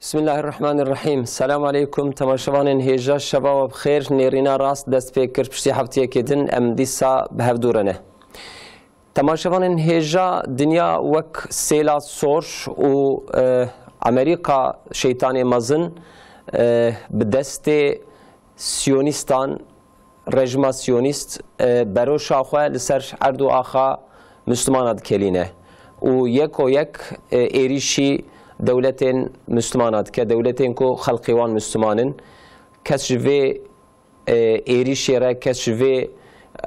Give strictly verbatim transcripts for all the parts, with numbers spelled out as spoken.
Bismillahirrahmanirrahim. Selam aleykum. Temaşevanên hêja, şeva we bi xêr. Nêrîna rast dest pê kir. Piştî heftiyekê din em dîsa bi hev dû re ne. Temaşevanên hêja, dinya wek sêla sor û, e, Amerîka şeytanê mezin, e, bi destê siyonîstan, rejima siyonîst, e, beroşa xwe li ser erd û axa Müslümana dikelîne û yeko yek, e, êrîşî dewletên Müslümana dike, dewletên ku xelqê wan Müslüman in. Kes ji vê, e, êrîşê re, kes ji vê,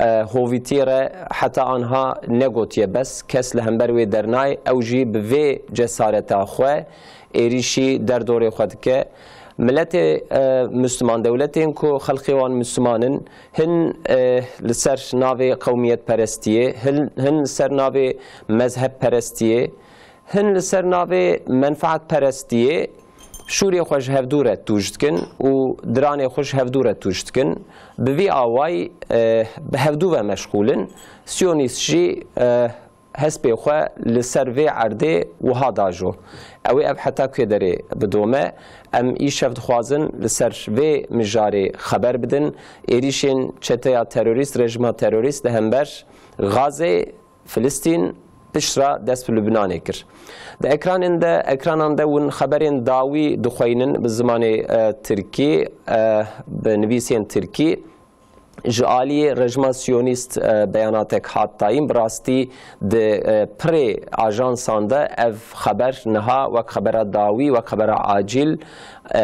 e, hovîtiyê re heta anha negotiye bes. Kes li hember wê dernayê, ew jî bi vê cesareta xwe êrîşî derdorê xwe dike. Miletê, e, Müslüman, dewletên ku xelqê wan Müslüman in, hin, e, li ser navê qewmiyetperestiyê, hin, hin li ser navê mezhebperestiyê, hin li ser navê menfaetperestiyê şûrê xwe ji hevdû re tûj dikin û diranê xwe ji hevdû re tûj dikin. Bi vî awayî, e, bi hevdû ve meşxûl in. Siyonîst jî, e, hespê xwe li ser vê erdê wiha dajo. Ew ê ev heta kê derê bidome? Em îşev dixwazin li ser vê mijarê xeber bidin. Êrîşên çeteya terorîst, rejima terorîst li hember Gazê, Filistîn, piştre dest bi Lubnanê kir. Di ekranên de, ekranan de hûn xeberên dawî dixweynin bi zimanê, e, tirkî, e, bi nivîsên tirkî. Ji aliyê rejima siyonîst, e, beyanatek hat dayîn. Bi rastî di, e, pirê ajansan de ev xeber niha wek xebera dawî, wek xebera acîl, e,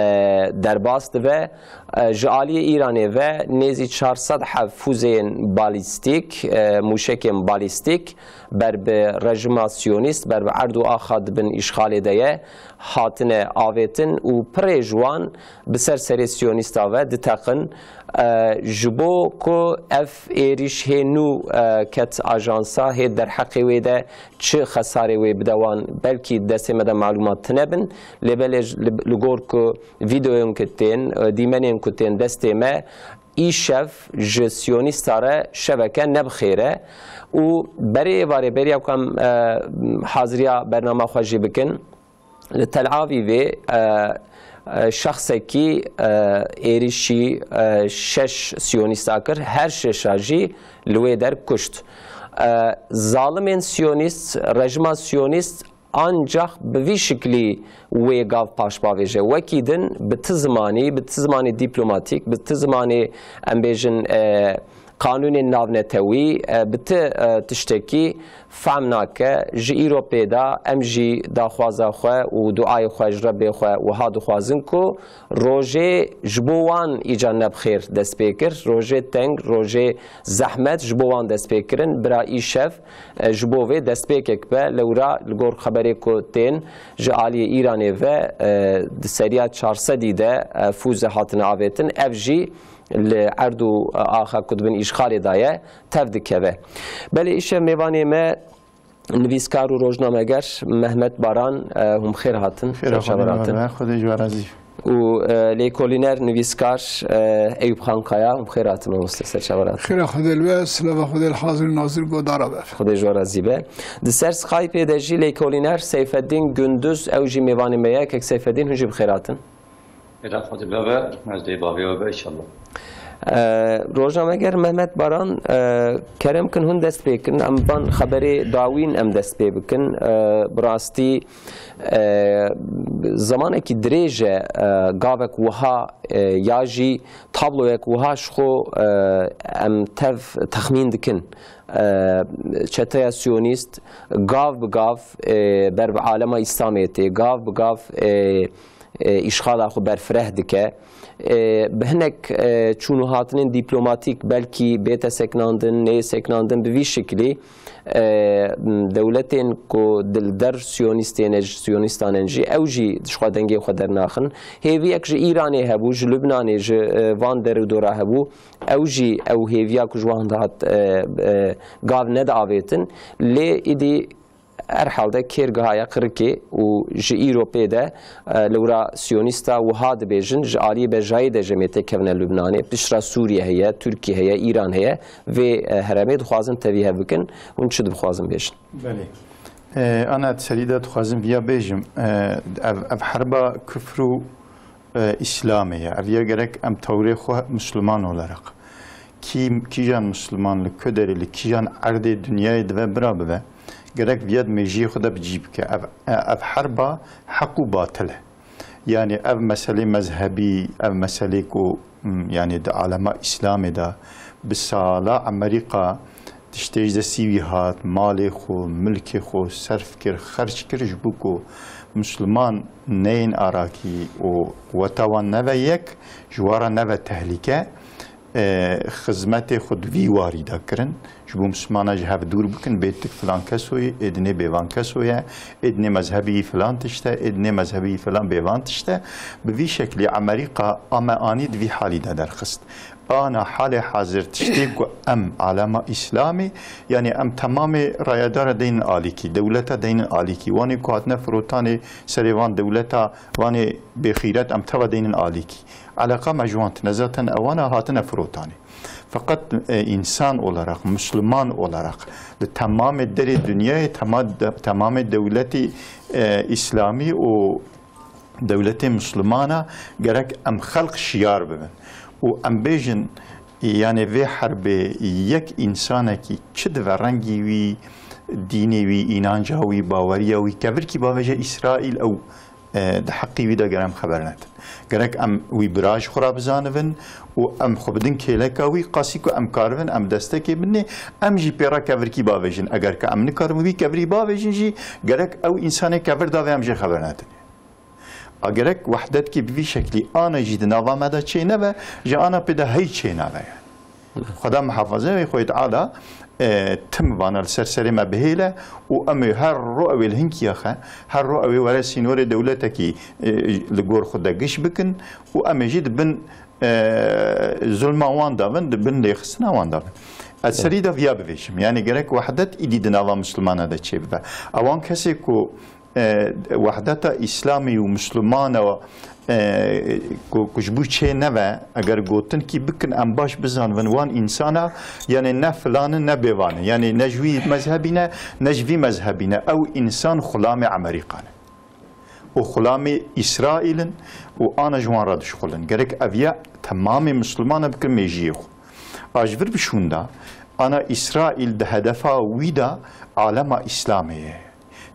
derbas dibe. E, ji aliyê Îranê ve nêzî çar sed heb fûzeyên balîstîk, e, mûşekên balîstîk ber bi rejima siyonîst, ber bi erd û axa di bin îşxalê de ye, hatine avêtin û pirê ji wan bi ser serê siyonîsta ve diteqin. E, ji bo ku ev êrîş hê nû, e, ket ajansa, hê derheqê wê de çi xesarê wê bide wan, belkî destê me de malûmat tune bin, lê belê ji, li, li gor ku vîdeoyên ku tên, e, dîmenên ku tên destê me, îşev ji siyonîsta re şeveke ne bi xêr e û berê êvarê beriya ku em, e, haziriya bernama xwe jî bikin, li Tel Avîvê, e, e, şexsekî, e, êrîşî, e, şeş siyonîsta kir, her şeşa jî li wê der kuşt. E, zalimên siyonîst, rejima siyonîst ancax bi vî şiklî wê gav paş bavêje. Wekî din bi ti zimanî, bi ti zimanê dîplomatîk, bi ti zimanê, em bêjin, e, qanûnên navnetewî, e, bi ti, e, tiştekî fehm nake. Ji îro pê de em jî daxwaza xwe û duayê xwe ji Rebbê xwe wiha dixwazin ku rojê ji bo wan îcar ne bi xêr dest pê kir. Rojê teng, rojê zehmet ji bo wan dest pê kirin. Bira îşev, e, ji bo vê destpêkek be. Lewra li gor xeberê ku tên ji aliyê Îranê ve, e, di seriya çar sedî de, e, fûze hatine avêtin. Ev jî li erd û axa ku di bin îşxalê de ye, tev dikeve. Belê, îşev mêvanê me nivîskar û rojnameger Mehmet Baran, e, hûn bi xêr hatin. Xêra Ser çava Xwedê hatin. Nebe, Xwedê ji we razî. Û, e, lêkolîner, nivîskar, e, Eyûp Xankaya, hûn bi xêr hatin mamoste, ser çava hatin. Xêra Xwedê li we, silava Xwedê li hazir û nazir godara be. Xwedê ji we razî be. Di ser Skypeê de jî lêkolîner Seyfeddîn Gunduz, ew jî mêvanê me ye. Kek Seyfeddîn, hûn jî bi xêr hatin. Hêla Xwedê be be, ez dê bavê we be, inşallah. E, rojnameger Mehmet Baran, e, kerem kin hûn dest pê kin, em van xeberê dawîn em dest pê bikin. E, bi rastî, e, zamanekî dirêj e, e, gavek wiha, e, ya jî tabloyek wiha ji xwe, e, em tev texmîn dikin. E, çeteya siyonîst gav bi gav, e, ber bi alema Îslamê tê, gav bi gav, e, e, îşxala xwe berfireh dike. E, bi hinek, e, çûn û hatinên dîplomatîk belkî bête seknandin, neyê seknandin, bi vî şiklî, e, dewletên ku di li der siyonîstê ne, ji siyonîstan in jî, ew jî ji xwe dengê xwe dernaxin. Hêviyek ji Îranê hebû, ji Lubnanê, ji, e, van der û dora hebû. Ew jî ew hêviya ku ji wan dihat, e, e, gav nediavêtin. Lê îdî Her halde kêrgehaya Qirikê û ji îro pê de, e, li wira siyonîsta wiha dibêjin, ji aliyê bejayê de jemê têkevine Lubnanê, piştre Sûriye heye, Tirkiye heye, Îran heye, vê, e, heremê dixwazin tevî hev bikin, hûn çi dixwazin bêjin? Belê. E, ana, di serî de dixwazim viya bêjim. E, ev, ev herba kufr û, e, Îslamê ye. Ev ya gerek em tewrê xwe Müslüman olarak, kî, kîjan Müslüman li ku derê, li kîjan erdê dinyayê dibe bira bibe, gerek viya di mêjiyê xwe de bi cî bike. Ev, e, ev herba heq û batil e. Yani ev meselê mezhebî, ev meselê ku, m, yani di alema Îslamê de bi sala Amerîka tiştê ji destî wî hat, malê xwe, milkê xwe serf kir, xerc kir, ji bo ku Misliman neyên arakî û quweta wan neve yek, ji wan re neve tehlîke, e, xizmetê xwe di vî warî de kirin. Ji bo Mislimana ji hev dûr bikin, bê tik filan keso ye, ê dinê bêvan keso ye, ê dinê mezhebî filan tişt e, ê dinê mezhebî filan bêvan tişt e. Bi vî şeklî Amerîka ame anî di vî halî de derxist. Ana halê hazir tiştê ku em alema Îslamê, yani em temamê rayedara deynin alîkî, dewleta deynin alîkî, wanê ku hatine firotanê serê van dewleta, wanê bêxîret em teva deynin alîkî. Eleqa me ji wan tine, zaten ewana hatine firotanê. Feqet, e, însan olarak, Müslüman olarak, di temamê derê dinyayê, tema-, de-, temamê dewletê, e, Îslamî û dewletê Müslümana gerek em xelq şiyar bibin û em bêjin, yani vê herbê yek însanekî çi dibe rengî wî, dînê wî, înanca wî, baweriya wî, kevirkî bavêje Îsraîl ew, e, di heqî wî de gerek em xeber nedin. Gerek em wî bira ji xwe re bizanibin û em xwe bidin kêleka wî, qasî ku em karibin, em destekê bidinê, em jî pê re kevirkî bavêjin. Eger ke em nikaribin wî kevirî bavêjin jî, gerek ew însanê kevir davê em jê xeber nedin. A gerek wehdetkî bi vî şeklî ana jî di nava me de çê nebe, ji ana pê de hey çê nebe yani. Xweda muhafaze wê Xwedê Teala, e, tim vana li ser serê me bihêle û em ê her ro ew ê li hinkiya xe, her ro ew ê were sînorê dewletekî, e, li gor xwe de giş bikin û em ê jî di bin, e, zulma wan de bin, di bin lêxistina wan de bin. Ez serî de viya bivêjim. Yani gerek wehdet îdî di nava Mislimana de çê bibe. Ewan kesê ku e, wehdeta Îslamî û Mislumana, e, ku, ku ji bo çê neve, eger gotinkî bikin, em baş bizanibin, wan însana, yani ne filan in, ne bêvan in, yani ne ji wî mezhebî ne, ne ji vî mezhebî ne. Ew însan xulamê Amerîka ne. Û xulamê Îsraîl in û ana ji wan re dişxulin. Gerek ev ya temamê Mislumana bikin mêjiyê xwe. A ji vir bi şûnda, ana Îsraîl di hedefa wî de alema Îslamê ye.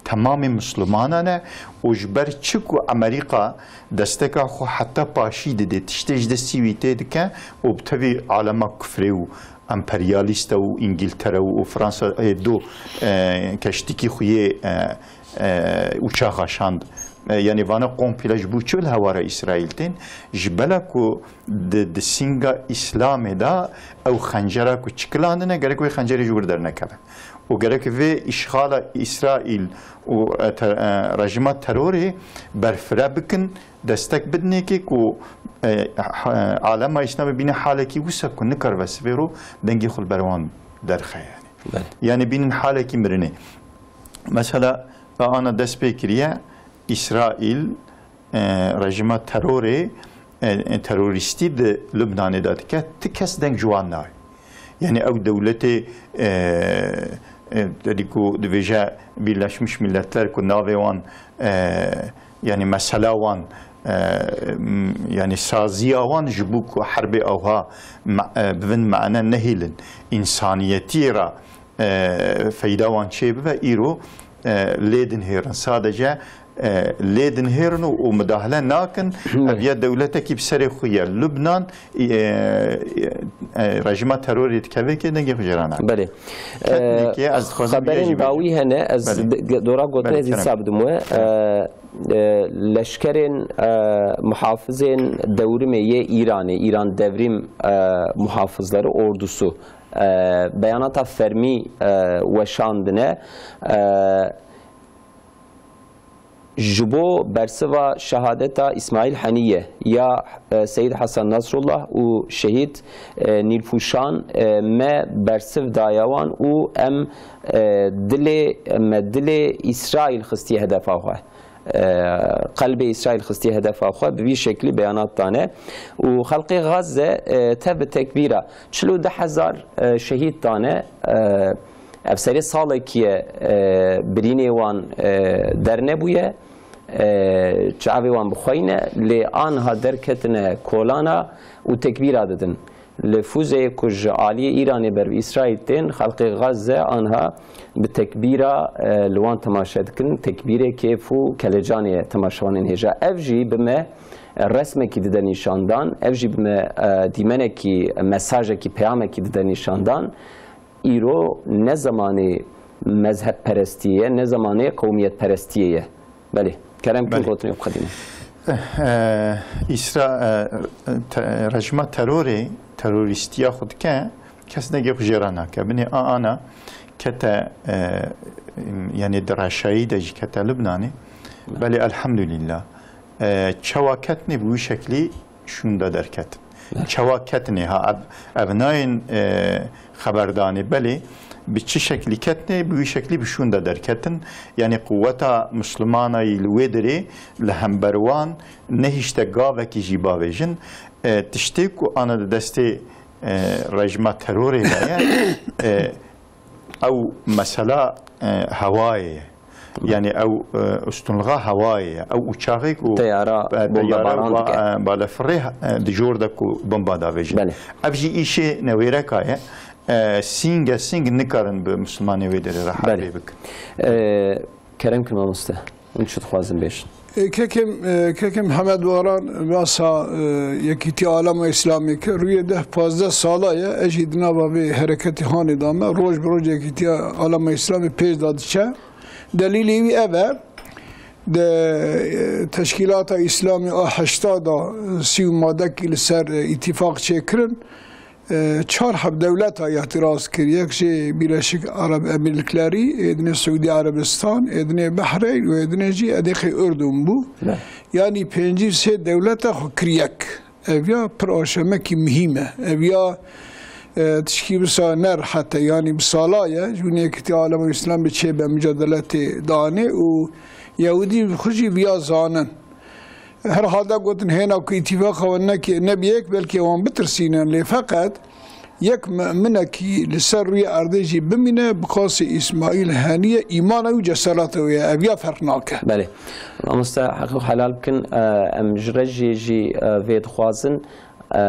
Temamê Mislumana ne û ji ber çi ku Amerîka desteka xwe heta paşî dide, tiştê ji destî wî tê dike û bi tevî alema kufrê û emperyalîst e û Îngiltere û Fransa, ê, do, e, keştikî xwe yê, e, e, uçaxa şand. E, yani vana komple ji bo çi li hewara Îsraîl tên? Ji bela ku di, di sînga Îslamê de ew xencera ku çikilandine, gerek wê xencerê ji wir dernekeve. Û gerek vê îşxala Îsraîl û, e, te-, e, rejîma terorê berfire bikin, destek bidinê kê ku, e, ha-, alema Îslamê bîne halekî wisa ku nikaribe sivêro dengê xwe li ber wan derxe yani. Belê. Yani bînin halekî mirinê. Mesela, ana dest pê kiriye, Îsraîl, e, rejîma terorê, e, e, terorîstî di Lubnanê de dike, ti kes deng ji wan nayê. Yani ew dewletê, e, e, derî ku dibêje Birleşmiş Milletler ku navê wan, e, yani mesela wan, e, m-, yani saziya wan ji bo ku herbê ewha me-, e, bivin mane nehêlin, însaniyetiyê re, e, feyda wan çê bibe, îro, e, lê dinhêrin. Sadece, e, lê dinhêrin û, û mudahale nakin. Belê. Ev ya dewletekî bi serê xwe ye. Lubnan, e, e, rejîma terorê dikeve kê dengê xwe jê re nake. Belê. Ketnekê, e, ez dixwazim vê jî bêjim. Xeberên dawî hene, ez Belê. de-, dora gotinê Belê, zî kerem. Sa bidim we. Kerem. E, e, leşkerên, e, muhafizên dewrimê yê Îranê, Îran Devrim, e, Muhafızları Ordusu, e, beyanata fermî, e, weşandine. E, ji bo bersiva şehadeta Îsmaîl Henîye ya, e, Seyîd Hesen Nasrullah û şehîd, e, Nîlfûşan, e, me bersiv daye wan û em, e, dilê, me dilê Îsraîl xistiye hedefa xwe. E, qelbê Îsraîl xistiye hedefa xwe, bi vî şeklî beyanat dane. Û xelkê Gazze, e, tev bi tekbîra çil û du hezar, e, şehîd dane, e, Ev serê salekî ye, e, birînê wan, e, dernebûye, e, çavê wan bi xwe yî ne, lê anha derketine kolana û tekbîra didin. Li fûzeyê ku ji aliyê Îranê ber bi Îsraîl tên, xelkê Gazze anha bi tekbîra, e, li wan temaşe dikin, tekbîrê kêf û kelecanê ye temaşevanên hêja. Ev jî bi me, e, resmekî dide nîşandan, ev jî bi me, e, dîmenekî, mesajekî, peyamekî dide nîşandan. Îro ne zemanê mezhebperestiyê ye, ne zemanê qewmiyetperestiyê ye. Belê, kerem kin Belê. gotinê biqedînin. Eh, Îsra-, eh, te-, rejima terorê, terorîstiya xwe dike, kes dengê xwe jê re nake. Binê a ana kete, eh, yanî di reşayî de jî kete Libnanê. Belê, elhamdulîllah. Eh, çawa ketnê bi wî şeklî şûnde derketin. Evet. Çawa ketinê ha, ev, ev nayên, e, xeberdanê, belê bi çi şeklî ketinê, bi wî şeklî bi şûnde derketin. Yanî quweta Mislimanayî li wê dirê li hember wan nehişte gavekî jî bavêjin. E, tiştê ku ana di destê, e, rejima terorê de ye, e, ew mesela, e, hewayê ye. Yanî ew, e, ustunlixa hewayê ye. Ew uçaxê ku Teyara e, bombebaran teyara dike. e, balefirê, e, di jor de ku bomba davêjin. Belê. Ev jî îşê newêreka ye. E, sînge sîng nikarin bi Mislimanê wê derê re Belê. herbê bikin. E, kerem ki mamoste. Hûn çi dixwazin bêjin? E, kekim, e, kekim Hemed Waran basa, e, Yekîtiya Alema Îslamê kir. Rûyê deh pazdeh sala ye. Ez jî di nava vê hereketê hanê de me. Roj bi roj Yekîtiya Alema Îslamê pêş de diçe. Delîlê wî ev e. Di, e, Teşkîlata Îslamî a heşta de, e, sî û madekî li ser, e, îtîfaq çêkirin. E, çar heb dewleta îtiraz kir. Yek jê Birleşik Arap Emirlikleri, ê dinê Siûdî Erebistan, ê dinê Behreyn û ê dinê jî edêxê Urdun bû. Ne. Yanî pêncî sê dewleta xwe kir yek. Ev ya pir aşemekî muhîm e. Ev ya, e, tişkî wisa ne rehet e, yanî bi sala ye, ji wî nêkitiya alema Îslamê çêbe micadeletê danê û Yehûdî xwe jî viya zanin. Herhalde gotin hêna ku îtîfaqa wan nekê, nebiyek, belkî wan bitirsînin, lê feqet yek muminekî li ser rûyê erdê jî bimîne, bi qasî Îsmaîl Heniyê, îmana wî, ceserata wî ye. Ev ya ferq nake. Belê. Mamoste, heqî helal bikin, e, em ji rejiyê jî, e, vê dixwazin. E,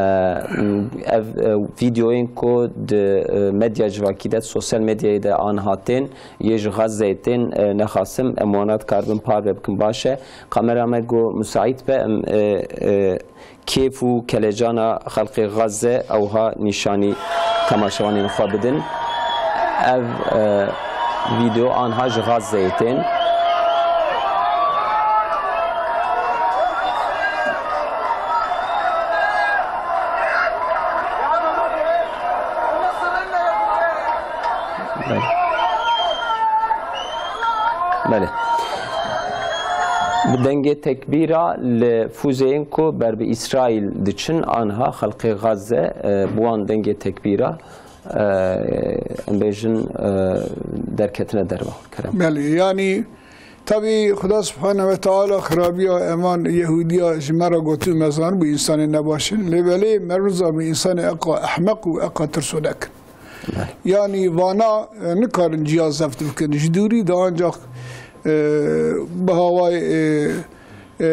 ev, e, vîdeoyên ku di, e, medya civakî de, sosyal medyayê de an hatên, yê ji Xazzeyê tên, e, nexasim, em wana dikaribin parve bikin. Baş e. Kamera me got, musaît be, em, e, e, kêf û kelecana xelkê Xazze ewha nîşanî temaşevanên xwe bidin. Ev, e, vîdeo anha ji Xazzeyê tên. Belê. Belê. Bi dengê tekbîra li fûzeyên ku ber bi Îsraîl diçin, anha xelkê Xazze, e, bi wan dengê tekbîra, e, em bêjin, e, derketine derve. Kerem. Belê, yanî, tabî Xuda Subhane ve Teala xirabiya evan Yehûdiya ji me re gotî, me zanibû însanê nebaş in. Lê belê me bizanibû însanê eqa ehmeq û eqa tirsonek in. Yanî vana, e, nikarin ciya zeft bikin. Ji dûrî de ancak, e, bi hawayê, e, e,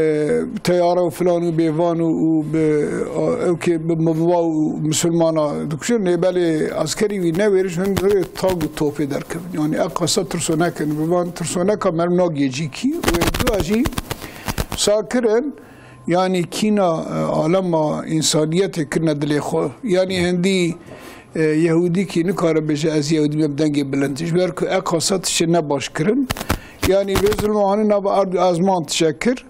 teyare û filan û bêvan û, û bi, a, ew kê bi miva û misilmana dikujin. Lê belê eskerî wî ne wêriş, hin rê tag û topê derkevin. Yanî eqasa tirsonek in. Bi van tirsoneka meriv nagihê cîkî. Û ê dua jî sakirin. Yanî kîna, e, alema însaniyetê kirine dilê xwe. Yanî hindî, e, Yehûdîkî nikare bêje, "Ez Yehûdî me bi dengê bilind." Ji ber ku eqasa tiştê nebaş kirin. Yanî vê zulma hanê nava erd û ezman tişe kir.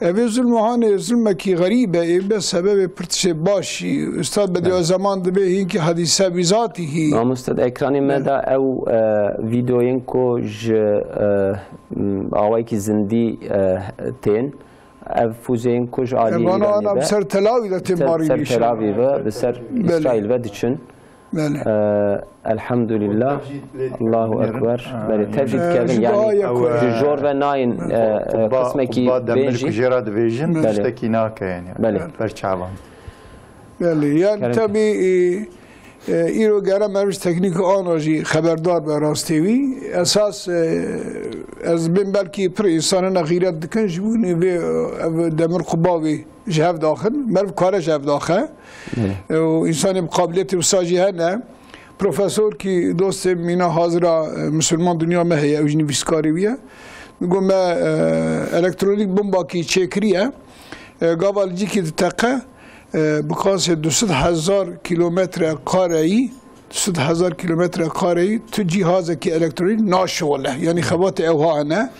E, vê zulma hanê zulmekî xerîb e, ê be sebebê pir tiştê baş jî. Ustad Bediüzzeman dibê hinkî hedîse bîzatî hî. Mamoste, di ekranê me de ew, e, vîdeoyên ku ji, e, m, awayekî zindî, e, tên. Ev fûzeyên ku ji aliyê Îranê ve ser Tel Avîv de tê marî ser Tel Avîv ve, bi ser Îsraîl ve diçin. Belê. Ee, elhamdulillah. Allahu Ekber. Belê, tevcî dikevin, yanî ji jor ve nayên, e, e, qismekî bên jî. Demir ku jê re dibêjin, tiştekî nake yanî. Belê. Ber çavan. Belê, yanî tabî, e, E, îro gere meriv ji teknîka ana jî xeberdar be rastê wî. Esas, e, ez bên belkî pir însan hene xîret dikin ji bo vê, e, ev demir qubavê ji hev daxin. Meriv kare ji hev daxe. E, û însanê bi qabiliyetê wisa jî hene. Profesorkî dostê mîna hazira, e, misilman dinya me heye, ew jî nivîskarê wî ye. Digo me, e, elektronîk bombakî çêkiriye. E, gava li cîkî diteqe, e, bi qasê du sed hezar kîlometre kareyî, du sed hezar kîlometre kareyî tu cîhazekî elektronîk naşixule. Yanî xebatê ew ha hene.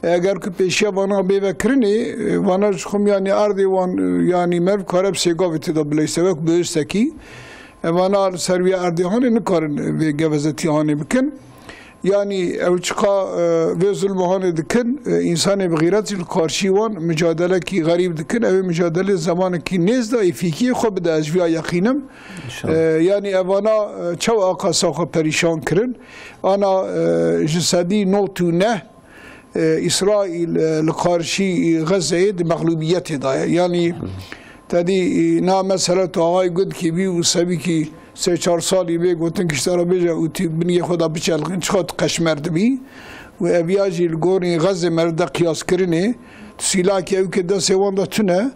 Eger ku pêşiya vana bê vekirinê, e, vana ji xwe yanî erdê wan, e, yanî meriv kare bi sêgavê tê de bileyse wek bi hêstekî. E, vana li ser wî erdê hanê nikarin vê gevezetiya hanê bikin. Yanî ew çiqa, e, vê zulmê hanê dikin, e, însanê bi xîret jî li karşî wan micadelekî xerîb dikin. Ew ê micadelê zemanekî nêz de êfîkiyê xwe bide, ez ji vîya yeqîn im. E, yanî evana, e, çawa qasa xwe perîşan kirin? Ana, e, ji sedî nod û neh, e, Îsraîl, e, li karşî Xezeyê di mexlûbiyetê de ye. Yanî te dî, e, na mesela tu awayî gundkî bî û sebîkî sê çar salî bê gotin kiştara bêje û tu biniyê xwe de biçelxin, çiqa tu qeşmer dibî. Û ev ya jî li gorî Xezê meriv de qiyaskirinê, tu sîlakê ew ke destê wan de tune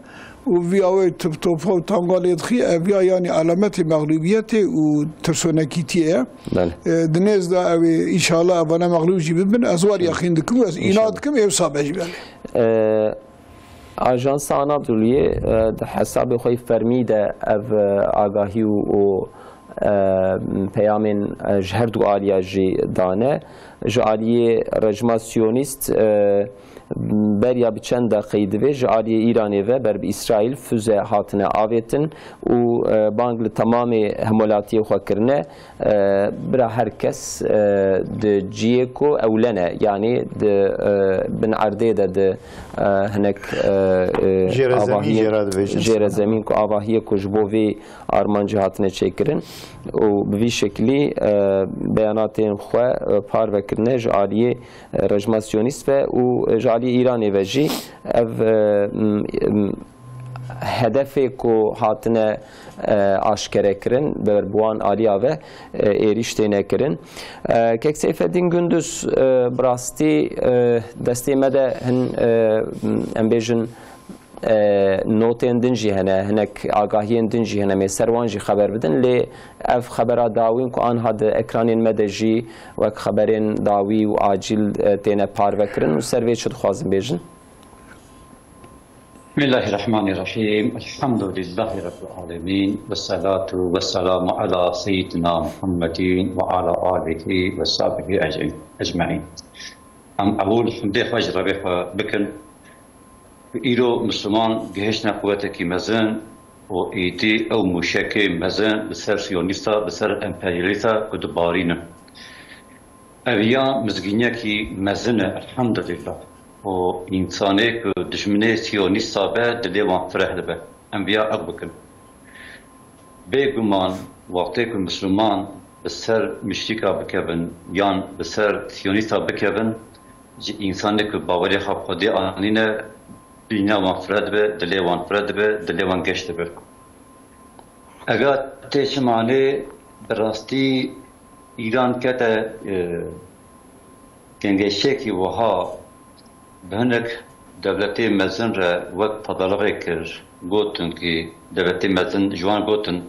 û vîya wê tu bi topa û tanga lê dixî, ev ya yanî alametê mexlûbiyetê û tirsonekîtiyê ye. Belê. E, di nêz de ew ê, înşallah, evane mexlûb jî bibin. Ez war yexîn dikim û ez îna dikim ê wisa be jî belê. E, Ajansa Anadoluyê, e, di hesabê xwe yê fermî de ev, e, agahî û, û, e, peyamên, e, ji her du aliya jî dane. Ji aliyê rejima siyonîst, e, beriya bi çend deqeyî divê ji aliyê Îranê ve ber bi Îsraîl füze hatine avêtin û, e, bang li temamê hemwelatiyê xwe kirine. E, bira her kes, e, di ciyê ku ewlen e, yanî di, e, bin erdê de di, e, hinek, e, e, Jêre zemîn avahiyê, jê re dibêjin. Jêre zemîn ku avahiyê ku ji bo vê armancê hatine çêkirin û bi vî şekilî, e, beyanatên xwe, e, parve kirine ji aliyê, e, rejima siyonîst ve û ji aliyê Îranê ve jî ev, e, m, m, hedefê ku hatine, e, aşkere kirin, ber bi wan aliya ve, e, êrîş têne kirin. E, Kek Seyfeddîn Gunduz, e, bi rastî, e, destê me de hin, e, em bêjin, e, notên din jî hene, hinek agahiyên din jî hene, em ê ser wan jî xeber bidin, lê ev xebera dawîn ku anha di ekranên me de jî wek xeberên dawî û acîl, e, têne parve kirin û ser vê çi dixwazin bêjin? بسم الله الرحمن الرحيم. الحمد لله رب العالمين. والصلاة والسلام على سيدنا محمد وعلى آله وصحبه أجمعين. Em ewil hemdê xwe ji Rebê xwe bikin. Îro Misliman gihiştine quwetekî mezin û êdî ew mûşekê mezin bi ser siyonîsta, bi ser emperyalîsta ku dibarînin. Ev ya mizgîniyekî mezin e, elhamdulillah. Û însanê ku dijminê siyonîsta be, dilê wan fireh dibe. Em viya ew bikin. Bêguman, wextê ku Misliman bi ser muşrîka bikevin yan bi ser siyonîsta bikevin, ji însanê ku bawerê xwe bi Xwedê anîne, bîna wan fireh dibe, dilê wan fireh dibe, dilê wan geş dibe. Ega tê çimanê bi rastî Îran kete, e, gengeşiyekî wiha bi hinek dewletê mezin re wek pedalixê kir, gotin ku dewletê mezin ji wan gotin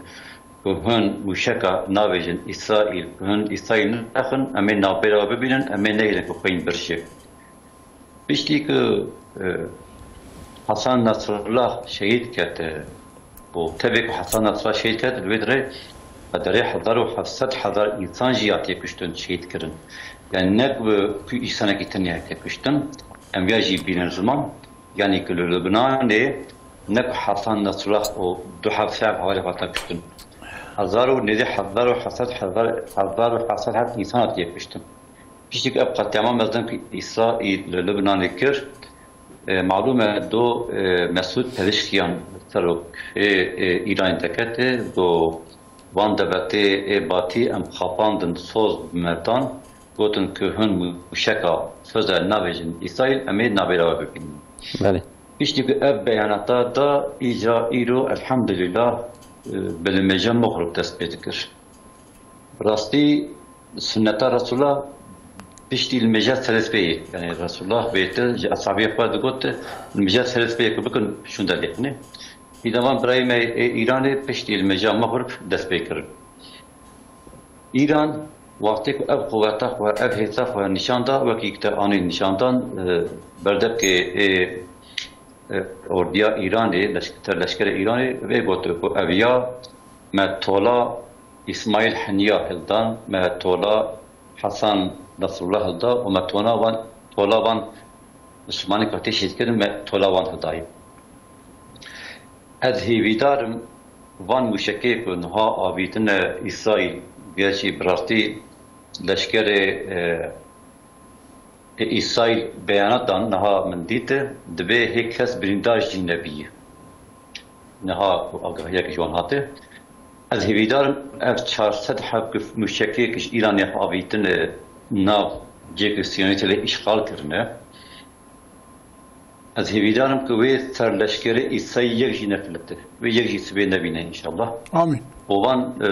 ku hûn mûşeka navêjin Îsraîl, ku hûn Îsraîl nexin, em ê navbera we bibînin, em ê nehêlin ku xwîn birjê. Piştî ku, e, Hasan Nasrullah şehîd ket, e, û tevê ku Hasan Nasrullah şehîd ket, li wê dirê qederê hezar û heft sed hezar însan jî hatiye kuştin, şehîd kirin. Yani ne ku, ku însanekî tenê hatiye kuştin, em viya jî bînin ziman, yani ku li Lubnanê ne ku Hasan Nasrullah û du heft sed hevalê xwe hatiye kuştin. Hezar û nêzî hezar û heft sed, hezar, hezar û heft sed heb însan hatiye kuştin. Piştî ku ev qetlîama mezin ku Îsraîl li Lubnanê kir, e, malûm e do, e, Mesûd Pezişkiyan serokê, e, Îranê dekete, do van dewletê ê batî em xapandin soz bi me dan, gotin ku hûn mûşeka soze navêjin Îsraîl, em ê navbera we bibînin. Belê. Piştî ku ev beyanata da, îca îro elhamdulillah, e, bi limêja Mexrib dest pê dikir. Rastî sunneta Resulullah piştî li mêja serê spê ye. Yani Resulullah bêtir ji eshabê xwe digot, li mêja serê spê ku bikin şûnde lê xinê. Îda van birayê me ê Îranê piştî li mêja mexrib dest pê kirin. Îran wextê ku ev quweta xwe, ev hêsa xwe nîşan da, wekî te anî nîşandan, e, berdevkê ê, e, ordiya Îranê, leşk-, ser leşkerê Îranê vê gotiye ku ev ya me tola Îsmaîl Heniya hildan, me tola Hasan Nasrullah hilda û me tona van, tola van Mislimanê katê şehîd kirin, me tola wan hildayî. Ez hêvîdar im van mûşekê ku niha avîtine Îsraîl, gerçî bi rastî leşkerê, e, e, Îsraîl beyanat dan, niha min dît, dibê hê kes birîndar jî nebî. Niha ku agahiyek ji wan hate. Ez hêvîdar im ev çar sed heb mûşekê ku ji Îranê avîtine nav cê ku Siyonîstê lê îşxal kirine, ez hêvîdar im ku wê serleşkerê Îsayî yek jî nefilite. Wê yek jî sibê nebîne înşallah. Amîn. Û van, e,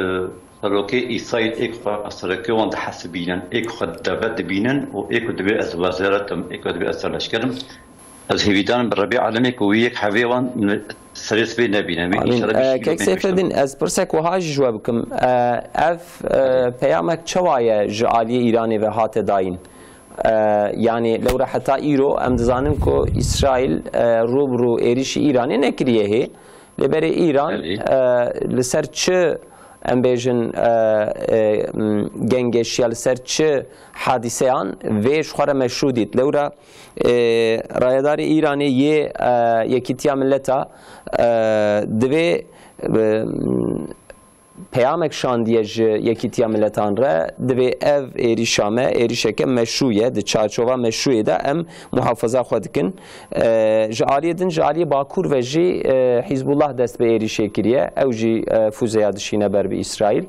serokê Îsayî ê ku xwe serokê wan dihesibînin, ê ku xwe devlet dibînin û ê ku dibê ez wezîret im, ê ku dibê ez serleşker im. Ez hêvîdar im bi Rebê Alemê ku wî yek hevê wan serê sibê nebîne. Wî Amîn. Înşallah E, bişî Kek bê Seyfedîn, ez pirsek wiha jî ji we bikim. E, ev, e, peyamek çawa ye ji aliyê Îranê ve hate dayîn? E, yanî lewra heta îro em dizanin ku Îsraîl, e, rû bi rû êrîşî Îranê nekiriye hê. Lê berê Îran, Belê. e, li ser çi, em bêjin, e, e, m, gengeşiya, li ser çi hadîseyan vê ji xwe re meşrû dît? Lewra, e, rayedarê Îranê yê, e, Yekîtiya Mileta, e, divê, e, m, peyamek şandiye ji Yekîtiya Miletan re, divê ev êrîşa me, êrîşeke meşrû ye, di çarçova meşrûyê de em muhafaza xwe dikin. E, ji aliyê din, ji aliyê Bakur ve jî, e, Hizbullah dest bi êrîşê kiriye, ew jî, e, fuzeya dişîne ber bi Îsraîl.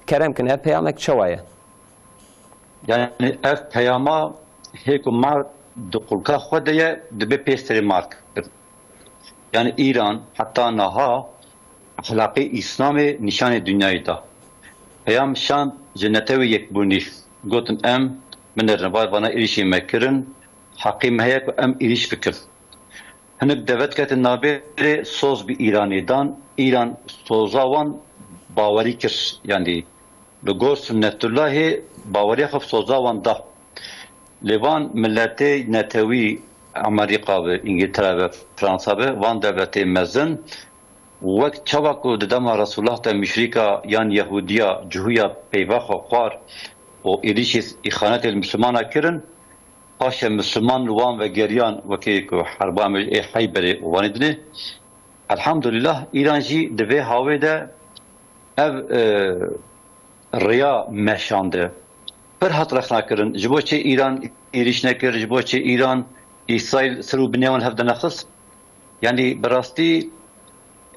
Kerem kin, ev peyamek çawa ye? Yani ev peyama hê ku mar di qulka xwe de ye, dibe pê serê mar kirin. Yani Îran heta niha exlaqê Îslamê nîşanê dinyayê da. Peyam şand ji Netewê Yekbûnî, gotin em binêrin, vay vana êrîşê me kirin, heqê me heye ku em êrîş bikin. Hinek devlet ketin navbêrê soz bi Îranê dan, Îran soza wan bawerî kir. Yani li gor Sunnetullahê baweriya xwe bi soza wan da. Lê van miletê netewî, Amerîka be, Îngiltere be, Fransa be, van devletê mezin, wek çawa ku di dema Resulullah de muşrîka yan Yehûdiya, Cihûya peyva xwe xwar û êrîşê îxanetê li Mislimana kirin, paşê Misliman li wan vegeriyan, wekî ku herba me ê Heyberê û wanê dinê. Elhamdulillah, Îran jî di vê hawê de ev, e, riya meşande. Pir hat rexna kirin. Ji bo çi Îran êrîş nekir? Ji bo çi Îran Îsraîl ser û binê wan hev de nexist? Yani bi rastî,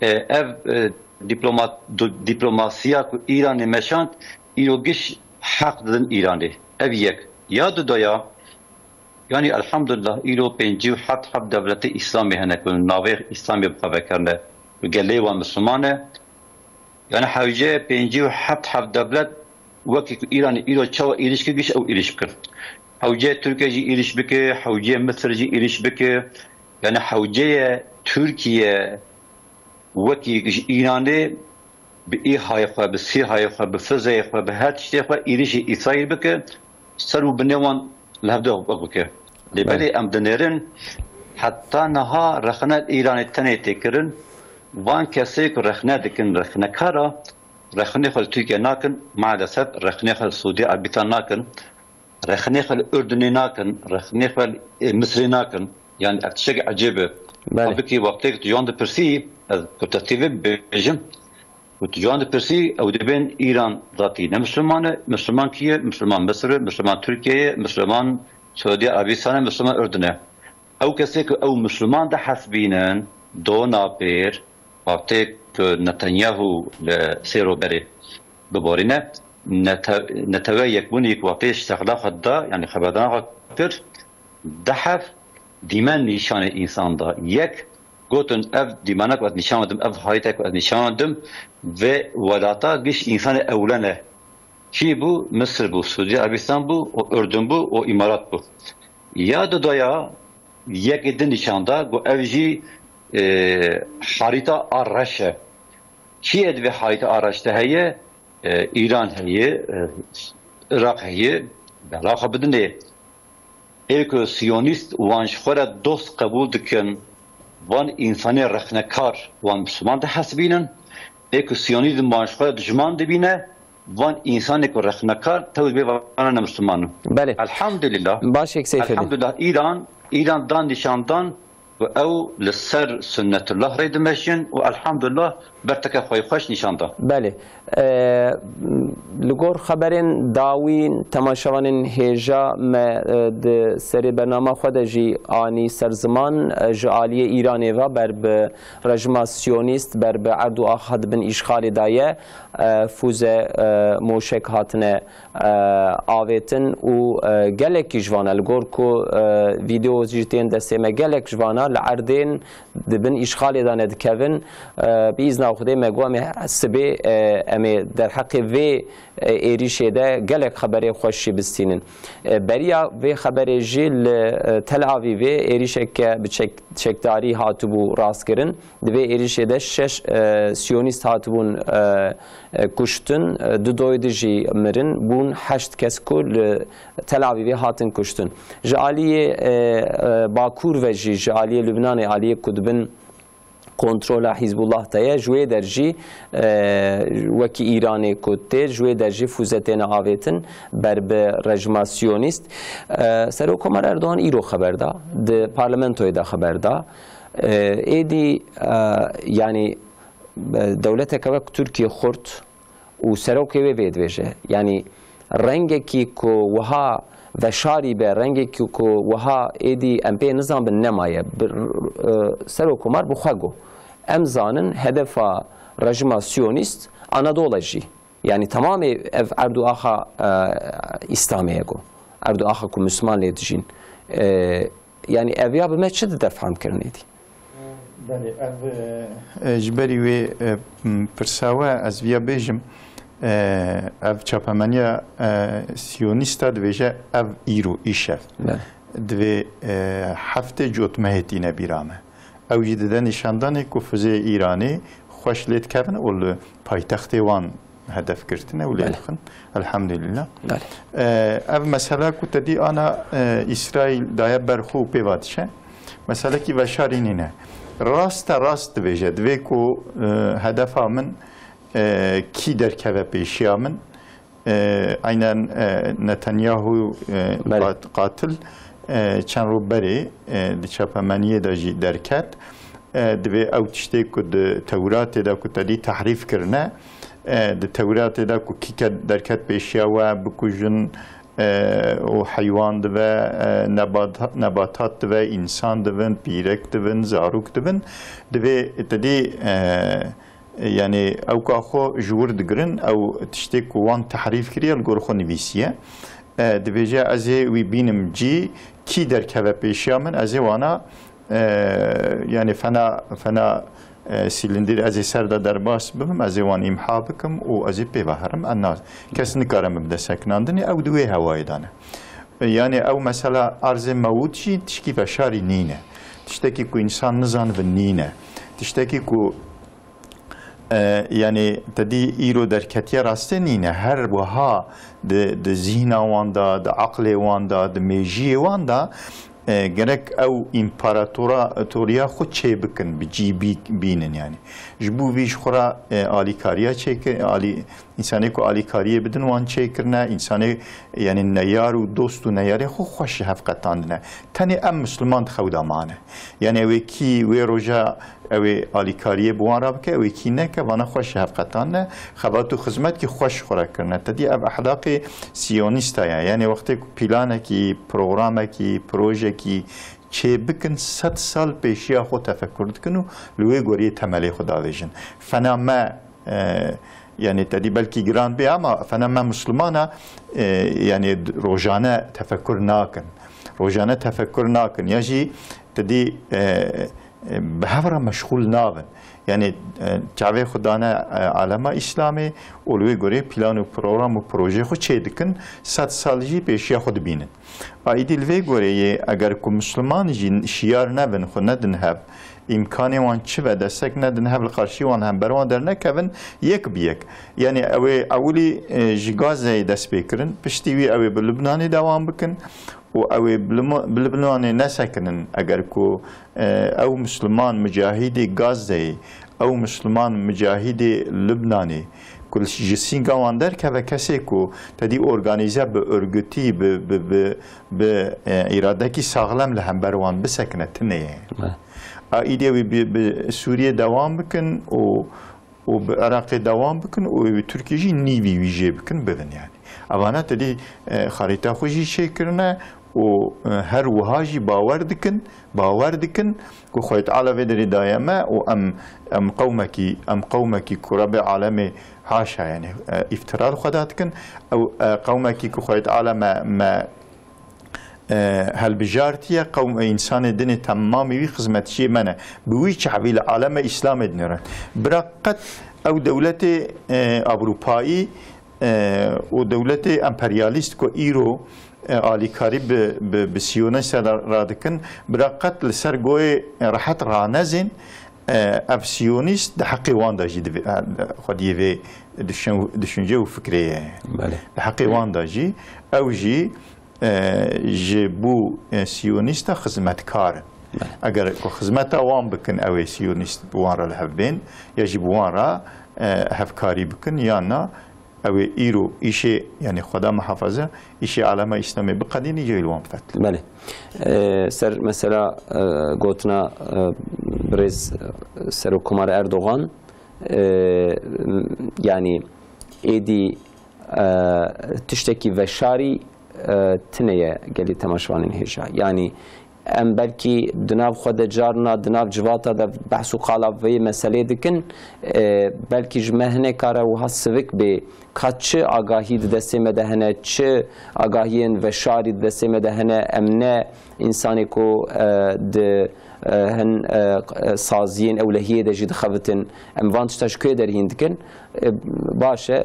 e, ev, e, diplomat-, du-, diplomasiya ku Îranê meşand, îro giş heq didin Îranê. Ev yek. Ya dudoya, yani elhamdulillah, îro pêncî û heft heb dewletê Îslamê hene ku navê Îslamê bi xwe vekerine, ku gelê wan Misliman e. Yani hewce pêncî û heft heb dewlet wekî ku Îranê îro çawa êrîş kir, giş ew êrîş bikir. Hewce Tirkiye jî êrîş bike, hewce Misir jî êrîş bike. Yani hewce ye Tirkiye wekî ji Îranê bi îhayê xwe, bi sîhayê xwe, bi fizeyê xwe, bi her tiştê xwe êrîşî Îsraîl bike, ser û binê wan li hevdû bike. Lê Belê. belê em dinêrin, heta niha rexne Îranê tenê tê kirin, van kesê ku rexne dikin, rexnekara, rexnê xwe li Tirkiye nakin, maalesef rexnê xwe li Sûdî Erebîstan nakin, rexnê xwe li Urdunê nakin, rexnê xwe li, e, Misirê nakin. Yani ev tiştek ecêb e. Belê. Halbikî wextê ku tu ji wan dipirsî, ez ku te tê vê bibêjim, ku tu ji wan dipirsî, ew dibên Îran zatî ne Misliman e, Misliman kî ye? Misliman Misir e, Misliman Tirkiye ye, Misliman Sûdî Erebîstan e, Misliman Urdun e. Ew kesê ku ew Misliman dihesibînin, do napêr, wextê ku Netanyahu li Sêro berê biborîne, nete-, Netewe Yekbûnî ku wextê ştexla xwe da, yani xeberdana xwe kir, dehef dîmen nîşanê însan da. Yek, gotin, ev dîmena ku ez nîşan didim, ev hayîte ku ez nîşan didim, vê welata giş însanê ewlen e. Kî bû? Misir bû, Sûdiye Erebistan bû, û Urdun bû, û Îmarat bû. Ya dudaya yekê din nîşan da, ku ev jî, e, harîta a reş e. Kî ye di vê harîta a reş de heye? E, Îran heye, e, Iraq heye, bela xwe bidinê. Ê ku siyonîst wan ji xwe re dost qebûl dikin, van însanê rexnekar wan Misliman dihesibînin. Ê ku siyonîzm wan ji xwe re dijman dibîne, van însanê ku rexnekar tew dibê vana ne Misliman in. Belê. Elhamdulillah. Baş êk Seyfeddîn. Elhamdulillah Îran, Îran dan nîşan dan ku ew li ser Sunnetullah rê dimeşin û elhamdulillah berteke xweyxweş nîşan da. Belê. E, li gor xeberên dawî temaşevanên hêja me, e, di serê bernama xwe de jî anî ser ziman, e, ji aliyê Îranê ve ber bi rejima siyonîst, ber bi Erdo Axa di bin îşxalê de ye, e, fûze, e, moşek hatine, e, avêtin û, e, gelekî ji vana li gor ku, e, vîdeo jî tên destê me, gelek ji vana li erdên di bin îşxalê de ne dikevin. E, bi îzna Xwedê me got em ê sibê, e, em ê derheqê vê, e, êrîşê de gelek xeberê xweş jî bistînin. E, beriya vê xeberê jî li, e, Tel Avîvê êrîşeke bi çek-, çekdarî hatibû rastkirin. Di vê êrîşê de şeş, e, siyonîst hatibûn, e, e, kuştin, e, du doydi jî mirin, bûn heşt kes ku li Tel Avîvê hatin kuştin. Ji aliyê, e, e, Bakur ve jî, ji aliyê Lubnanê, aliyê ku dibin kontrola Hizbullah de ye, ji wê der jî, e, wekî Îranê ku tê, ji wê der jî fûze têne avêtin ber bi rejima siyonîst. E, Serokkomar Erdogan îro xeber da, di parlamentoyê de xeber da. E, êdî, e, yanî, e, dewleteke wek Tirkiye xurt û serokê wê vê dibêje. Yanî rengekî ku wiha veşarî be, rengekî ku wiha êdî em pê nizanbin nemaye. Bi, e, Serokkomar bi xwe got. Em zanin hedefa rejima siyonîst Anadolu jî. Yanî temamê ev Erdo Axa, e, Îslamê ye got. Erdo Axa ku Misliman lê dijîn. E, Yanî ev ya bi me çi dide fehmkirinê dî? Belê, ev, e, e, ji berî wê, e, m, pirsa we ez viya bêjim, e, ev çapemeniya, e, siyonîsta dibêje ev îro, îşev. Belê. Divê, e, heftê cotmehê tîne bîra me. Ew jî dide nîşandanê ku fuzeyê Îranê xweş lê dikevin û li paytextê wan hedef girtine û lê Belê. dixin. Elhamdülillah. Belê. E, ev mesela ku te dî ana, e, Îsraîl daye ber xwe û pê va diçe. Meselekî veşarî nîne. Raste rast dibêje, divê ku, e, hedefa min, e, kî derkeve pêşiya min, e, aynen, e, Netanyahu, e, Belê. qat-, qatil, e, çend roj berê, e, di çapemeniyê de jî derket. E, divê ew tiştê ku di Tewratê de ku te dî tehrîf kirine, e, di Tewratê de ku kî ke derket pêşiya we bikujin, e, û heywan dive, e, nebat-, nebatat dive, însan divin, pîrek divin, zarok divin, divê te dî, e, yanî ew ka xwe ji wir digirin, ew tiştê ku wan tehrîf kiriye, li gor xwe nivîsiye. E, dibêje, ez ê wî bînim cî, kî derkeve pêşiya min, ez ê wana, e, yanî fena, fena, e, sîlindîr ez ê ser de derbas bibim, ez ê wan îmha bikim û ez ê pê ve herim. Em na-, kes nikare min bide sekinandinê, ew di wê hewayê de ne. E, yanî ew mesela arzê mewût jî tişkî veşarî nîne. Tiştekî ku însan nizanibin nîne. Tiştekî ku E, yanî te dî îro derketiye rastê nîne. Her wiha di, di zîhna wan de, di aqlê wan de, di mêjiyê wan de, e, gerek ew împaratora-, toriya xwe çê bikin, bi cî bî-, bînin yanî. Ji bo vî ji xwe re, e, alîkariya çêkir-, alî-, însanê ku alîkariyê bidin wan çêkirine, însanê, yanî neyar û dost û neyarê xwe xweş ji hev qetandine. Tenê em Misliman di xew de mane. Yanî ew ê kî wê roja ew ê alîkariyê bi wan re bike, ew ê kî neke, vana xweş ji hev qetandine, xebat û xizmetkî xweş ji xwe re kirine. Te dî ev ehlaqê siyonîsta ye. Yanî wextê ku planekî, programekî, projekî çê bikin, sed sal pêşiya xwe tefekur dikin û li wê goriyê temelê xwe davêjin. Fena me, e, yanî te dî belkî giran bê ama fena me Mislimana, e, yanî d-, rojane tefekur nakin. Rojane tefekur nakin. Ya jî te dî, e, e, bi hev re meşxûl nabin. Yanî, e, çavê xwe dane, e, alema Îslamê û li wê gorê plan û program û projeyê xwe çêdikin, sed sal jî pêşiya xwe dibînin. A îdî li vê goreyê eger ku Misliman jî şiyar nebin, xwe nedin hev, îmkanê wan çi be, destek nedin hev, li qarşî wan hember wan dernekevin yek bi yek. Yanî ew ê ewilî, e, ji Gazeyê dest pê kirin, piştî wî ew ê bi Lubnanê dewam bikin û ew ê bi Limo-, bi Lubnanê nesekinin. Eger ku, e, ew Misliman mucahîdê Gazeyê, ew Misliman mucahîdê Lubnanê ku ji sînga wan derkeve, kesê ku tedî organîze bi örgütî, bi, bi, bi, bi, e, îradekî saxlem li hember wan bisekine, tune ye. Evet. A îdê wî bi, bi Sûriyê dewam bikin û û bi Iraqê dewam bikin û wê Tirkiyê jî nîvî wî jê bikin, bibin yani. Evana tedî, e, xarîta xwe jî çêkirine û, e, her wiha jî bawer dikin, bawer dikin ku Xwedê Teala vê derê daye me û em, em qewmekî, em qewmekî ku Rebê alemê haşa yani, e, îftira li xwe da dikin. Ew, e, qewmekî ku Xwedê Teala me, me e, helbijartiye, qewm, e, însanê dinê temamî wî xizmetçiyê me ne. Bi wî çavî li aleme Îslamê dinêrin. Bira qet ew dewletê, e, Ewropayî, e, û dewletê emperyalîst ku îro, e, alîkarî bi, bi, bi Siyonîsta ra, radikin, bira qet li ser goyê, e, rehet ranezên, e, ev Siyonîst di heqê wan de jî divê, e, xwediyê vê düşün-, düşünce û fikrê ye. Belê. Di heqê wan de jî, ew jî e, ji bo, e, Siyonîsta xizmetkar in. Belê. Eger ku xizmeta wan bikin, ew ê Siyonîst bi wan re li hev bên, ya jî bi wan re, e, hevkarî bikin, yan na, ew ê îro îşê, yanî Xweda muhafaza, îşê alema Îslamê biqedînî, ya li wan bifetilin. Belê. E, ser mesela, e, gotina, e, birêz, e, Serokkomar Erdogan, e, m-, yanî êdî, e, tiştekî veşarî e, tune ye gelî temaşevanên hêja. Yanî em belkî di nav xwe de carna, di nav civata de behs û qala vê meselê dikin, e, belkî ji me hinekare wiha sivik bê, ka çi agahî di destê me de hene, çi agahiyên veşarî di destê me de hene, em ne însanê ku, e, di, e, hin, e, saziyên ewlehiyê de jî dixebitin, em van tişta ji kuyê derhîn dikin. E, baş e,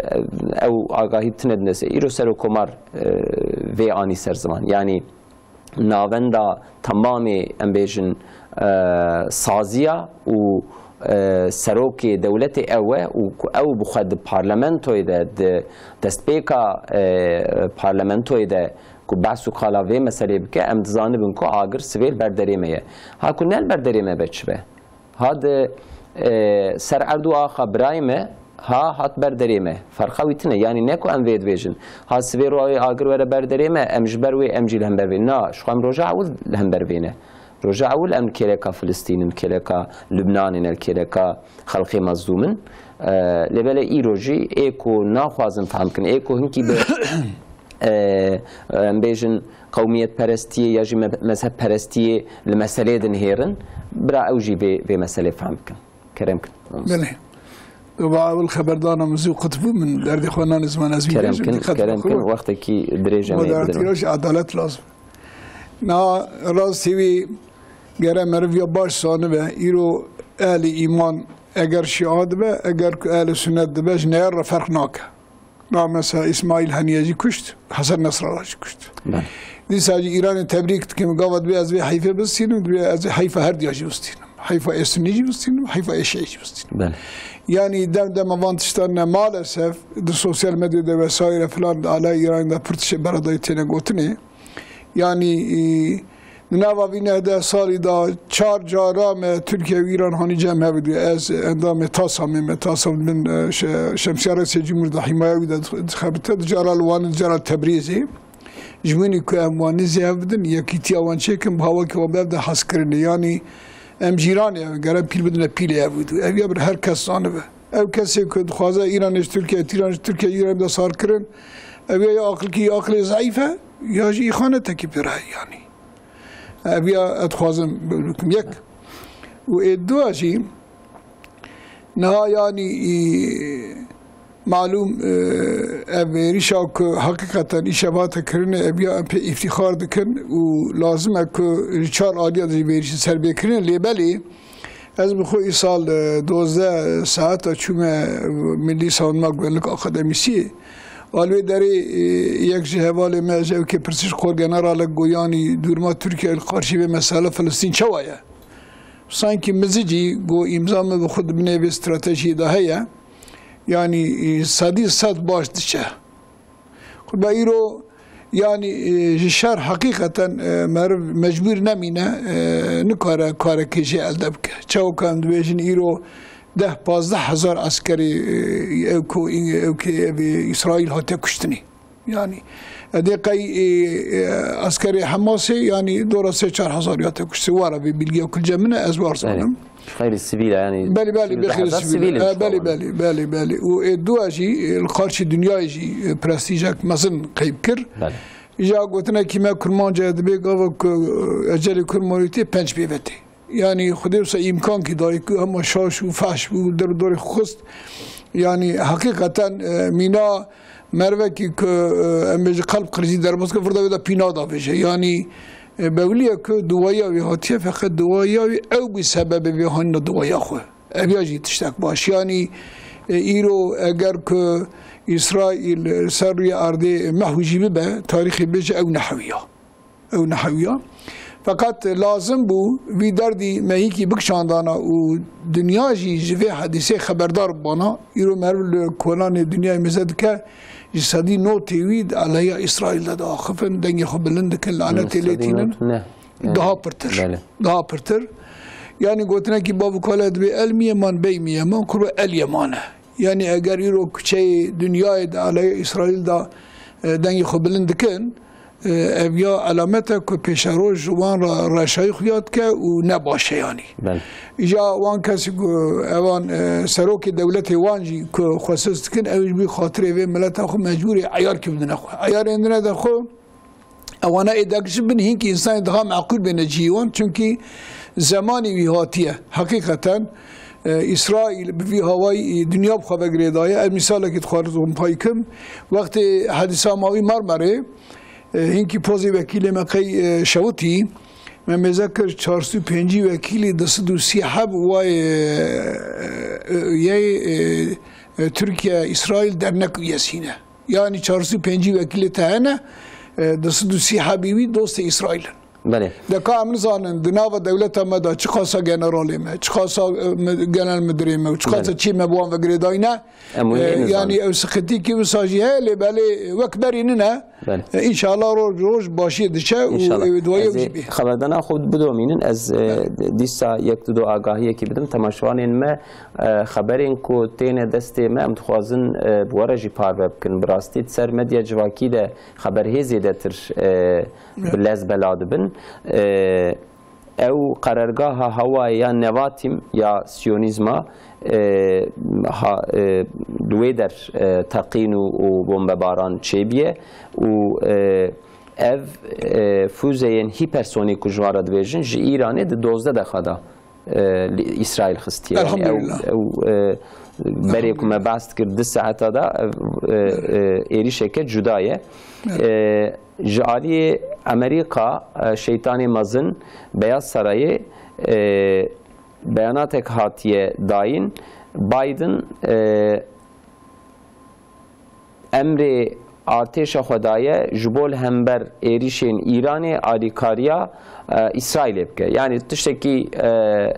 ew agahî tune di destê. Îro Serokkomar, e, vê anî ser ziman. Yanî navenda temamê, em bêjin, e, saziya û, e, serokê dewletê ew e û ku ew bi xwe di parlamentoyê de, di destpêka, e, parlamentoyê de ku behs û qala vê meselê bike, em dizanibin ku agir sivê li ber derê me ye. Ha ku ne li ber derê me be çi be? Ha di, e, ser erd û axa birayê me, ha hat ber derê me. Ferqa wî tune. Yanî ne ku em vê dibêjin. Ha sivê rû agir were ber derê me, em ji ber wê em jî li hember vê. Na, ji xwe em roja ewil li hember vê ne. Roja ewil em li kêleka Filistîn in, li kêleka Lubnanê ne, li kêleka xelkê mezlûm in. E, lê belê îro jî ê ku naxwazin fehm bikin, ê ku hinkî bi e, em bêjin qewmiyetperestiyê ya jî me-, mezhebperestiyê li meselê dinihêrin, bira ew jî vê, vê meselê fehm bikin. Kerem kin. Belê. Û ba ewil xeberdana min zû qut bû, min derdê xwe nanî ziman ez wî Kerem bêjim, kin, diqet kerem xwe kin, bû. Wextekî dirêj em ê bidin. Moderatîra jî edalet lazim. Na rastî wî gere meriv ya baş zanibe, îro ehlî îman eger şîa dibe, eger ku ehlî sunnet dibe, ji neyar re ferq nake. Na mesela Îsmaîl Heniyê jî kuşt, Hesen Nesrallah jî kuşt. Belê. Dîsa jî Îranê tebrîk dikim, gava dibê ez vê heyfê bistînim, dibê ez vê heyfa her diya jî bistînim. Heyfa ê sunnî jî bistînim, heyfa ê şîî jî bistînim. Belê. Yanî dem dem van tiştan ne maalesef di sosyal medyada vesaire filan di alaya Îranê de pir tiştê beredayî têne gotinê. Yanî, e, di nava vî neh deh salî de çar cara me Tirkiye û Îran hanî cem hev diye. Ez endamê TASAMê me, TASAM bin, e, şe-, Şemsiya Reisê Cumhur de hîmaya wî de dixebite, di cara li Wanê, di cara Tebrîzê. Ji winî ku em wan nizî hev bidin, yekîtiya wan çêkin, bi hawakî wan bev de hezkirinê. Yanî em cîranê hev in, gere pîl bidine pîlê hev û dû. Ev ya bir her kes zanibe. Ew kesê ku dixwaze Îranê ji Tirkiye, Îran ji Tirkiye, Îran de sar kirin, ev ya, ya aqilkî, ya aqilê zeîf e, ya jî îxanetekî pê re heye yanî. Ev ya ez dixwazim bikim yek. Û ê dua jî niha yanî, î, malûm, e, ev êrişa ku heqîqeten îşev hate kirinê, ev ya em pê îftîxar dikin û lazim e ku ji çar aliya de jî vê êrişê serbêkirinê, lê belê Ez bi xwe îsal, e, dozdeh saeta çûme Milli Savunma Güvenlik Akademîsiyê. Al wê derê, e, yek ji hevalê me, ji ewkê pirsîş Korgeneralek got, yanî dûrma Tirkiye li qarşî vê mesela Filistîn çawa ye? Sankî mizicî got, îmza me bi xwe di binê vê stratejiyê de heye. Yanî, e, sedî sed baş diçe. Kurba îro, yanî, e, ji şer heqîqeten, e, meriv mecbûr nemîne, e, nikare karekê jê elde bike. Çawa ku em dibêjin îro deh pazdeh hezar eskerî, e, ew ku, ew ku ev, e, Îsraîl hatiye kuştinî. Yanî, edê qey, e, e, eskerê Hemasê, yanî, dora sê çar hezar hatiye kuştin. Wara vê bilgiya kulce min e, ez war zanim. Xeyrî sivîl e, yanî Belê, belê, sivîl bi de xeyrî hezar sivîl. Sivîl in E, belê, çawa? Belê, belê, belê. Û ê dua jî, e, li qarşî dinyayê jî, e, prestîjek mezin qeyb kir. Belê. Îja gotinekî me Kurmanca dibê gava ku, e, ecelê Kurmanî tê penc pêve tê. Yanî Xwedê wisa îmkankî dayê ku hema şaş û fehş bû, der û dorê xwe xist. Yanî heqîqeten, e, mîna mervekî ku, e, em bêjin qelb qirîzî derbas kir, vir de wê de pîna da vêje. Yanî, e, bewliye ku duwayiya wî hatiye, feqet duwayiya wî ew bû sebebê vê hanîna duwayiya xwe. Ev ya jî tiştek baş. Yanî, e, îro eger ku Îsraîl, e, ser rûyê erdê mehw jî bibe, tarîxê bêje ew nehewiya. Ew nehewiya. Feqet lazim bû vî derdî me hînkî bikişandana û dinya jî ji vê hedîsê xeberdar bibana. Îro meriv li kolanê dinyayê mêze dike, ji sedî notê wî di aleyha Îsraîl de diaxifin, dengê xwe bilind dikin, lanetê lê tînin. Daha pirtir. Belê. Daha pirtir. Yanî gotinekî bav û kale dibê el miyeman, bey miyeman, kurwe el yemane. Yanî eger îro kuçeyê dinyayê di aleyê Îsraîl de, e, dengê xwe bilind dikin, e, ev ya elamet e ku pêşeroj ji wan re reşayî xuya dike û ne baş e yanî. Belê. Îja wan kesî ku ewan, e, serokê dewletê wan jî ku xwe siz dikin, ew ji bo xatirê vê mileta xwe mecbûrê eyarkî bidine xwe. Eyarên dine de xwe, Ewana ê dek ji bin hînkî însanê daha meqûl bêne cihê wan, çunkî zemanî wî hatiye. Heqîqeten, e, Îsraîl bi vî hawayî, e, dinya bi xwe ve girêdaye. Ez mîsalekî dixwazim pay kim. Wextê hedîsa ma wî Marmarê, e, hînkî pozê wekîlê me qey, e, şewitî, me mêze kir çar sed û pêncî wekîlî, du sed û sî heb wayê, e, e, yê, e, e, Tirkiye, Îsraîl dernek û yesîne. Yanî çar sed û pêncî wekîlê te hene, e, du sed û sî hebî wî dostê Îsraîl in. Belê. De ka em nizanin, di nava dewleta me de çiqasa generalê me, çiqasa, e, mi-, genel midirê me û çiqasa Belê. Çî me bi wan ve girêdayî ne. Em wê E, lê nizanin. Yanî ew siqitîkî wisa jî heye, lê belê wek berî nine. Belê. E, înşallah roj, roj başiyê diçe û, İnşallah. E, duayê Ez ê jî bê. Xeberdana xwe bidomînin. Ez, e, Belê. Dîsa yek du do agahiyekî bidim. Temaşevanên me, e, xeberên ku têne destê me, em dixwazin, e, bi we re jî parve bikin. Bi rastî di ser medya civakî de xeber hê zêdetir, e, bi lez bela dibin. E, ew qerargaha hawayê ya Nevatim ya Siyonîzma, e, ha, e, li wê der, e, teqîn û, û bombebaran çêbûye û, e, ev, e, fûzeyên hîpersonîk ku ji wan re dibêjin, ji Îranê di dozdeh deqa de e, li Îsraîl xistiye. Yanî ew, Elhamdülillah. Ew, e, berê ku me Elhamdülillah. Behs dikir, di saeta de ev, e, e, êrîşeke cuda ye. Evet. E, ji aliyê Amerîka, e, şeytanê mezin Beyaz Sarayê, e, beyanatek hatiye dayîn. Biden, e, emrê artêşa xwe daye ji bo li hember êrîşên Îranê alîkariya, e, Îsraîlê bike. Yanî tiştekî, e,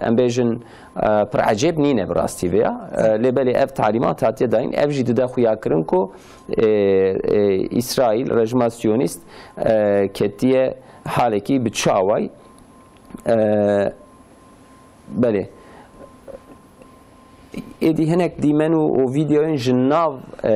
em bêjin, e, pir ecêb nîne bi rastî vê ya. E, lê belê ev talîmat hatiye dayîn. Ev jî dide xuyakirin ku, e, e, Îsraîl, rejima Siyonîst, e, ketiye halekî bi çi awayî. E, belê. Êdî hinek dîmen û, û vîdeoyên ji nav, e,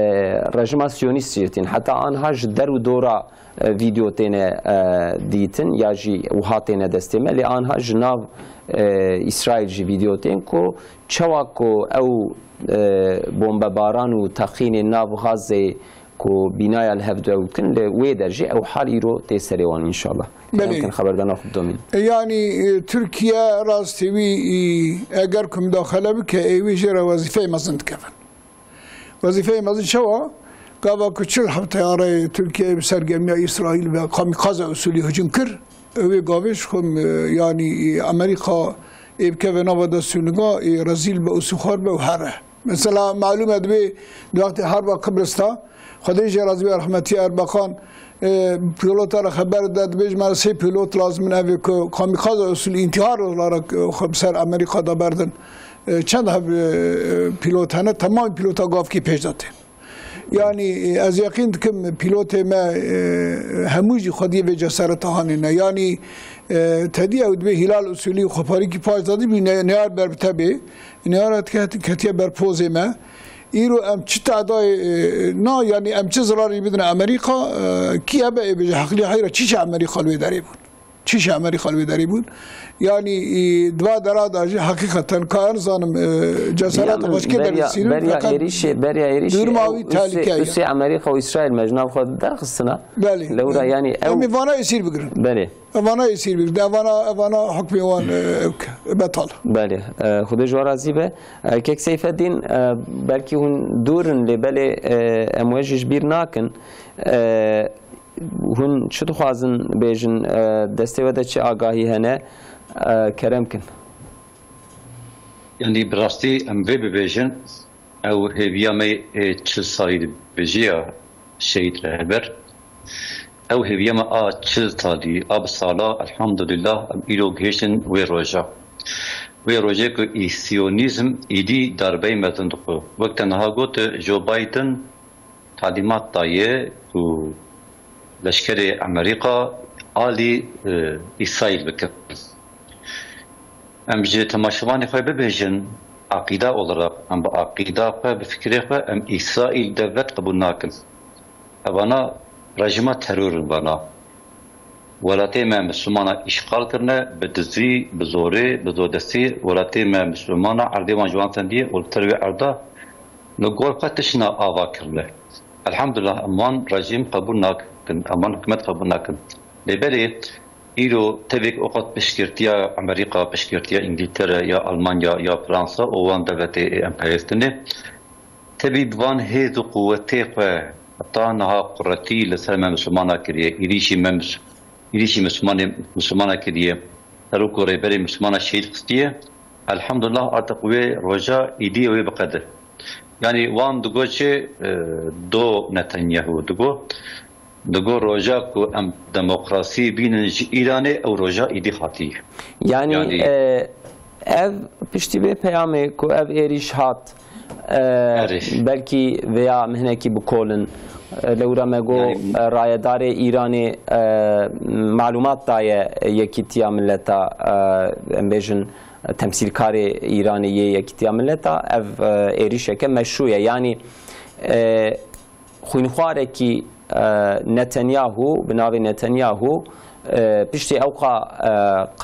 rejima Siyonîst jî tîn. Heta anha ji der û dora, e, vîdeo têne, e, dîtin ya jî wiha têne destê me. Lê anha ji nav, e, Îsraîl jî vîdeo tên ku çawa ku ew, e, bombebaran û teqînê nav Gazeyê ku bînaya li hev dikin, li wê der jî ew hal îro tê serê wan înşallah. Belê. Em kin xeberdana xwe bidomîn. E, yanî, e, Tirkiye rastî wî, e, eger ku mudaxele bike, ê wî jê re wezîfeyê mezin dikevin. Wezîfeyê mezin çawa? Gava ku çil heb teyareyê Tirkiye bi sergermiya Îsraîl ve kamîkaze usulî hicûm kir, ew ê gavê ji xwe, e, yanî, e, Amerîka Ê bikeve nava destûnika, ê rezîl be û sixar be û here. Mesela, malûm e, dibê di wextê herba Qibris de, Xwedê jê razî be, rehmetî Erbeqan, e, pilota re xeber de, dibêje, me re sê pilot lazim in, ev ê ku kamîkaza usul întihar olarak, e, xwe bi ser Amerîka de berdin. E, çend heb, e, pilot hene? Temamî pilota gavkî pêş de tên. Yanî, e, ez yeqîn dikim pîlotê me, e, hemû jî xwediyê vê cesareta hanîne. Yanî, e, tedî ew dibê Hîlal Usulî xweparîkî paş dadî bî, ne-, neyar ber bi te bê. Neyara ket-, ketiye ber pozê me. Îro em çi tadayê, e, na, yanî em çi zirarî bidin Amerîka, e, kî hebe ê bêje heqlî heyra çi çi Amerîka li wê derê bûn? Çi ji Amerîka li wê derê bûn? Yanî, e, di va dera de jî heqîqeten ka ez nizanim, e, cesaret Yanî, başkê beriya, derbisînin, beriya feqet êrîşê, beriya êrîşê duruma ew wî usê, tehlike ye. Usê Amerîka û Îsraîl me ji nav xwe derxistine. Belê, Lewra belê. Yanî Em ew ê vana êsîr bigirin. Belê. Evana êsîr bigirin. Evana, evana hukmê wan, e, ewk, betal. Belê. E, Xwedê ji we razî be. E, Kek Seyfeddîn, e, belkî hûn dûr in, lê belê, e, em we jî ji bîr nakin. E, Hûn çi dixwazin bêjin? E, destê we de çi agahî hene? E, kerem kin. Yanî bi rastî em vê bibêjin, ew hêviya me ê çil salî dibijiya Şehîd Rehber. Ew hêviya me a çil salî, a bi sala, elhamdulillah, em îro gihiştin wê roja. Wê rojê ku î-, siyonîzm îdî darbeyê mezin dixwe. Wek te niha got, Joe Biden talîmat daye ku leşkerê Amerîka alî, e, Îsraîl bikin. Em ji temaşevanê xwe bibêjin, aqîda olarak, em bi aqîda xwe, bi fikrê xwe, em Îsraîl devlet qebûl nakin. Evana rejîma teror in vana. Welatê me Mislimana îşxal kirine, bi dizî, bi zorê, bi zordestî welatê me Mislimana erdê wan ji wan sendiye û li ser wê erda li gor xwe tiştna ava kirine. Elhamdulillah, em wan rejîm qebûl nakin, em wan hikûmet qebûl nakin. Lê belê îro tevêk oqat piştgirtiya Amerîka, piştgirtiya Îngiltere, ya Almanya, ya Fransa û wan dewletê ê emperyalîst tune. Tevî bi van hêz û quwetê xwe heta niha quretî li ser me Mislimana kiriye, êrîşî me Mis-, êrîşî Mislimanê, Mislimana kiriye, serok û rêberê Mislimana şehîd xistiye. Elhamdulillah, artiq wê roja îdî wê biqede. Yanî wan digot çi, e, do Netanyahu digot. Digo roja ku em demokrasî bînin ji Îranê, ew roja îdî hatî. Yanî, Yanî e, ev piştî vê peyamê ku ev êrîş hat, e, Erê. belkî vêya mihnekî bi kol in. E, lewra me got, Yanî e, rayedarê Îranê, e, malûmat daye Yekîtiya Mileta, e, em bêjin, temsîlkarê Îranê yê Yekîtiya Mileta, ev, e, êrîşeke meşrû ye. Yanî, e, xwînxwarekî, e, Netanyahu, bi navê Netanyahu, e, piştî ewqa, e,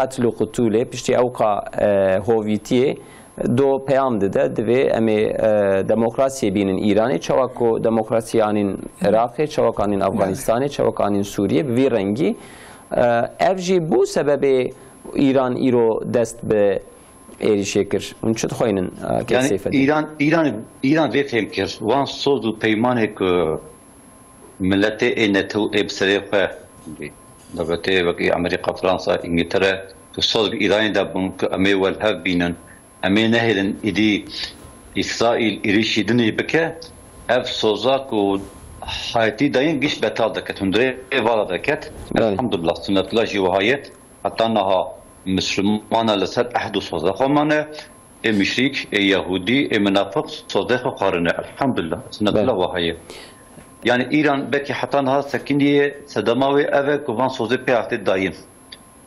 qetl û qutûlê, piştî ewqa, e, hovîtiyê, do peyam dide, divê em ê, e, demokrasiyê bînin Îranê, çawa ku demokrasiyê anîn Iraqê, çawa ku anîn Belê. Afganistanê, çawa ku anîn Sûriyê, bi vî rengî. E, ev jî bû sebebê Îran îro dest bi êrîşê kir. Hûn çi dixweynin, e, Kek Yanî Seyfeddîn? Îran, Îran, Îran vê fêm kir. Wan soz û peymanê ku miletê ê netew ê bi serê xwe, dewletê wekî Amerîka, Fransa, Îngiltere, ku soz bi Îranê de bûn ku em ê welhev bînin, em ê nehêlin îdî Îsraîl êrîşî dinê bike, ev soza ku haytî dayîn giş betal deket, hundirê vala deket. Evet. Elhamdulillah, sunnetullah jî wiha ye. Heta niha Mislimana li ser ehd û soza xwe mane, ê muşrîk, ê yehûdî, ê minafiq sozê xwe xwarine. Elhamdulillah, sunnetullah Belê. wiha ye. Yanî Îran belkî heta niha sekiniye, sedema wê ev e ku van sozê pê hatê dayîn.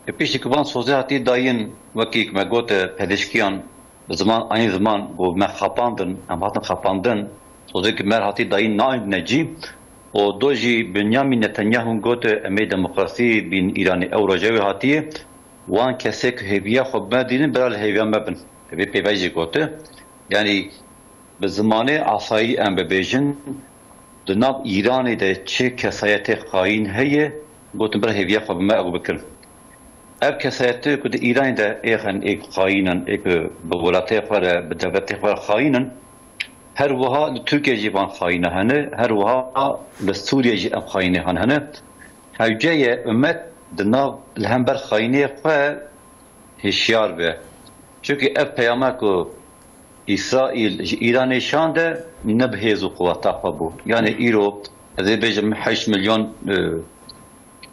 Ê piştî ku van sozê hatî dayîn, wekî ku me got, e, peleşkiyan, bi ziman, aynî ziman ku me xapandin, em hatin xapandin, sozê ku me hatî dayîn nayne cî, û do jî Binyamin Netanyahu got, em ê demokrasî bîn Îranê, ew roje wê hatiye, wan kesê ku hêviya xwe bi me dînin, bira li hêviya me bin. Vê pêvej jî gote. Yanî bi zimanê asayî em bibêjin, di nav Îranê de çi kesayetê xayîn heye, gotin bira hêviya xwe bi me ew bikin. Ev kesayetê ku di Îranê de ê xen, ê ku xayîn in, ê ku bi welatê xwe re, bi dewletê xwe re xayîn in, her wiha li Tirkiye jî van xayîna hene, her wiha li Sûriye jî ev xayînê han hene. Hewce ye umet di nav, li hember xayînê xwe hişyar be. Çunke ev peyama ku Îsraîl ji Îranê şande ne bi hêz û quweta xwe bû. Yanî îro ez ê bêjim heşt milyon, e,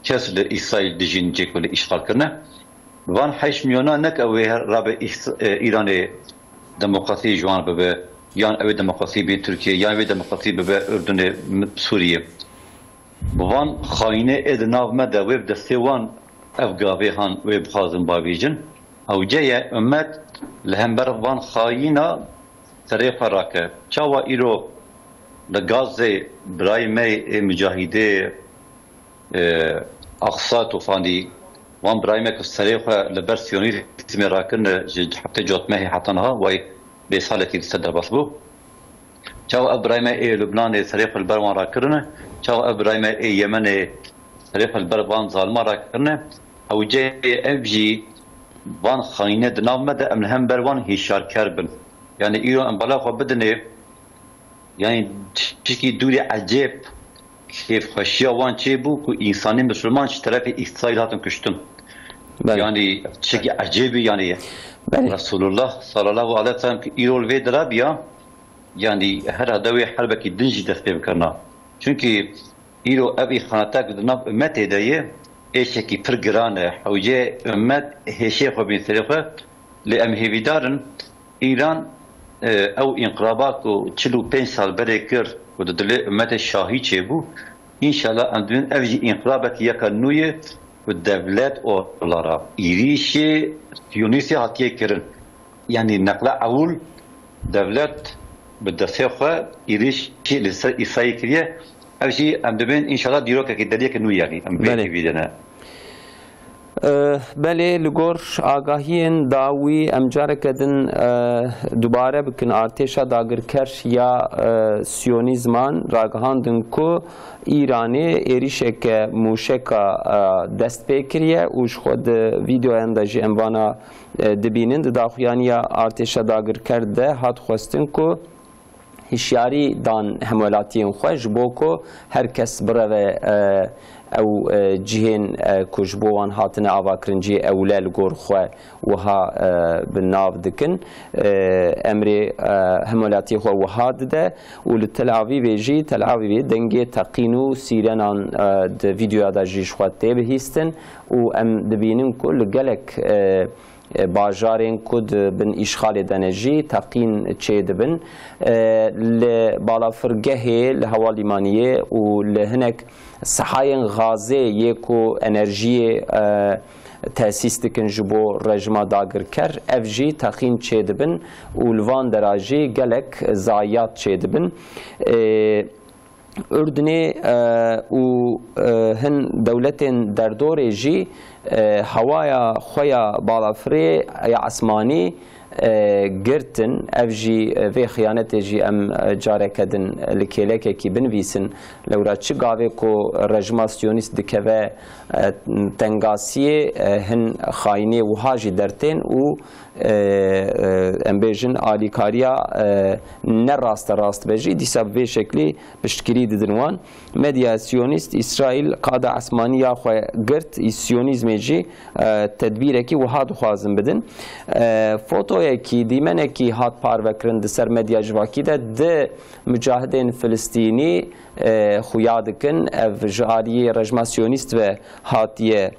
kes li Îsraîl dijîn cê ku li îşxal kirine. Van heşt milyona nek ew ê her rabe Îs-, e, Îranê demokrasî ji wan bibe, yan ew ê demokrasî bê Tirkiye, yan wê demokrasî bibe Urdunê, m-, Sûriye. Bi van xayînê ê di nav me de wê bi destê wan ev gavê han wê bixwazin bavêjin. Ew ce ye umet li hember van xayîna serê xwe rake. Çawa îro li Gazê birayê me ê micahîdê, e, Aqsa Tufanî, wan birayê me ku serê xwe li ber Siyonîzmê rakirine ji heftê cotmehê heta niha, way bê salekî di ser derbas bû. Çawa ev birayê me ê Lubnanê serê xwe li ber wan rakirine? Çawa ev birayê me ê Yemenê serê xwe li ber van zalima rakirine? Ew cê ev jî van xayîne di nav me de em li hember wan hişyarker bin. Yanî îro em bala xwe bidinê, yanî tiştekî dûrî ecêb kêfxweşiya wan çêbû ku însanê misilman ji terefê Îsraîl hatin kuştin. Belê. Yanî tiştekî ecêbî yanî Belê. Resulullah sallallahu aleyhi ve sellem ki îro li vê dirabiya, yanî her hede wê herbekî din jî dest pê bikirina. Çunkî îro ev îxanetek di nav ummetê de ye, êşekî pir giran e. Hewce ummet hêşê xwe bîn serê xwe, lê em hêvîdar in Îran, e, ew înqilaba ku çil û pênc sal berê kir û di dilê ummetê şahî çêbû, înşallah em dibin ev jî înqilabekî yeka nû ye ku dewlet olara êrîşê Siyonîstê hatiye kirin. Yanî neqla ewil dewlet bi destê xwe êrîşî li ser Îsraîlê kiriye. Ev jî em dibên înşallah dîrokekî deriyeke nû yanî em vê Belê. Hêvî de ne. E, belê, li gor agahiyên dawî em careke din, e, dubare bikin, artêşa dagirker ya, e, Siyonîzman ragihandin ku Îranê êrîşeke mûşeka, e, dest pê kiriye û ji xwe di vîdeoyan de jî em vana, e, dibînin. Di daxuyaniya artêşa dagirker de hat xwestin ku hişyarî dan hemwelatiyên xwe ji bo ku her kes bireve, e, ew, e, cihên, e, ku ji bo wan hatine avakirin cihê ewle li gor xwe wiha, e, bi nav dikin. E, emrê, e, hemwelatiyê xwe wiha dide û li Tel Avîvê jî, Tel Avîvê dengê teqîn û sîrenan, e, di vîdeoya de jî ji xwe tê bihîstin û em dibînin ku li gelek, e, e, bajarên ku di bin îşxalê de ne jî teqîn çêdibin. E, li balafirgehê, li hewalîmaniyê û li hinek sehayên gazê yê ku enerjiyê, e, tesîs dikin ji bo rejima dagirker, ev jî teqîn çêdibin û li van dera jî gelek zayiyat çêdibin. E, Urdinê, e, û, e, hin dewletên derdorê jî, e, hewaya xwe ya balafirê ya esmanî, e, girtin. Ev jî, e, vê xiyanetê jî em, e, careke din li kêlekekî binivîsin. Lewra çi gavê ku rejima siyonîst dikeve, e, tengasiyê, e, hin xayînê wiha jî dertên û e, e, em bêjin alîkariya, e, ne rasterast be jî dîsa bi vê şeklî piştgirî didin wan. Medya siyonîst Îsraîl qada esmanî ya xwe girt, î siyonîzmê jî, e, tedbîrekî wiha dixwazin bidin. E, fotoyekî, dîmenekî hat parvekirin di ser medya civakî de, di mucahidên Filistînî, e, xuya dikin. Ev ji aliyê rejima siyonîst ve hatiye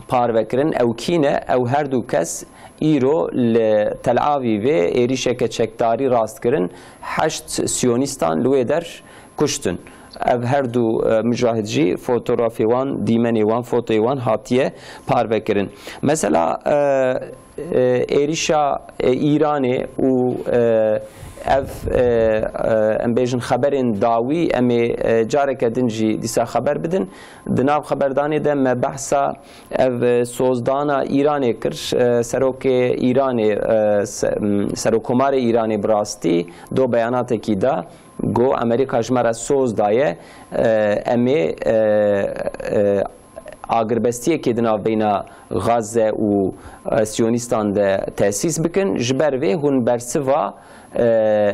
parve kirin. Ew kî ne? Ew her du kes îro li Tel Avîvê êrîşeke çekdarî rast kirin. Heşt siyonîstan li wê der kuştin. Ev her du, e, mujahid jî fotografê wan, dîmenê wan, fotoyê wan hatiye parve kirin. Mesela, e, e, êrîşa, e, Îranê û, e, ev, e, e, em bêjin xeberên dawî, em ê, e, careke din jî dîsa xeber bidin. Di nav xeberdanê de me behsa ev, e, sozdana Îranê kir. E, serokê Îranê, e, se-, m, Serokkomarê Îranê bi rastî do beyanatekî da, got, Amerîka ji me re soz daye, e, em ê, e, e, agirbestiyekê di navbeyna Gaze û, e, Siyonîstan de tesîs bikin. Ji ber vê hûn bersiva, e,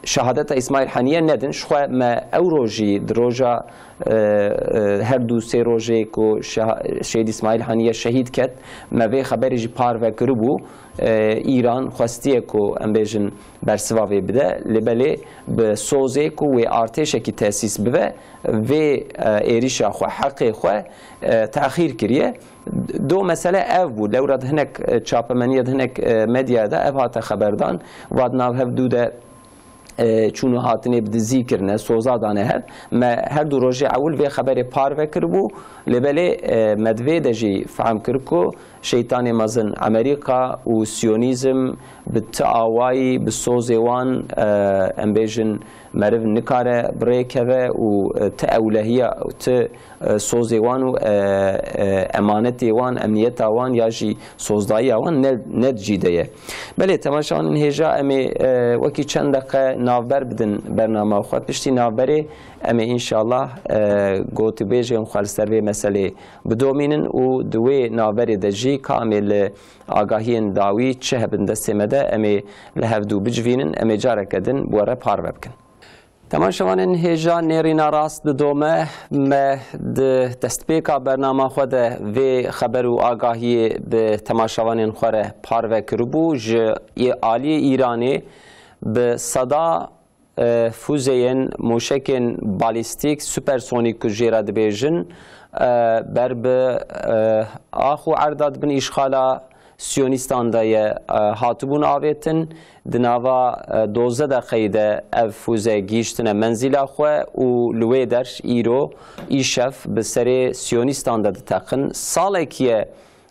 şehadeta Îsmaîl Haniye nedin. Ji xwe me ewro jî di roja, e, e, her du sê rojê ku şeha-, Şehîd Îsmaîl Haniye şehîd ket, me vê xeberê jî parve kiribû. E, Îran xwestiye ku, em bêjin, bersiva vê bide, lê belê bi sozê ku wê artêşekî tesîs bibe, vê, e, êrîşa xwe, heqê xwe, e, texîr kiriye. Do mesele ev bû. Lewra di hinek, e, çapemeniya, di hinek, e, medyaya de ev hate xeberdan. Va di nav hev dû de e, çûn û hatinê bi dizî kirine, soza dane hev. Me her du rojê ewil vê xeberê parve kiribû, lê belê, e, me di vê de jî fehm kir ku şeytanê mezin Amerîka û Siyonîzm bi ti awayî, bi sozê wan, e, em bêjin, meriv nikare bi rê keve û, e, ti ewlehiya, ti e, sozê wan û, e, e, emanetê wan, emniyeta wan ya jî sozdayiya wan ne, ne di cî de ye. Belê, temaşevanên hêja, em ê, e, wekî çend deqe navber bidin bernama xwe. Piştî navberê em ê înşallah, e, gotûbêjên xwe li ser vê meselê bidomînin û di wê navberê de jî ka em ê li agahiyên dawî çi hebin destê me de, em ê li hevdû bicivînin, em ê careke din bi we re parve bikin. Temaşevanên hêja, nêrîna rast didome. Me di destpêka bernama xwe de vê xeber û agahiyê bi temaşevanên xwe re parve kiribû. Ji aliyê Îranê bi seda, e, fûzeyên, mûşekên balîstîk, supersonîk ku jê re dibêjin, e, ber bi, e, ax û erda di bin îşxala Siyonîstan de ye, e, hatibûn avêtin. Di nava, e, dozdeh deqeyî de ev fûze gihîştine menzîla xwe û li wê der îro, îşev bi serê Siyonîstan de diteqin. Salekî ye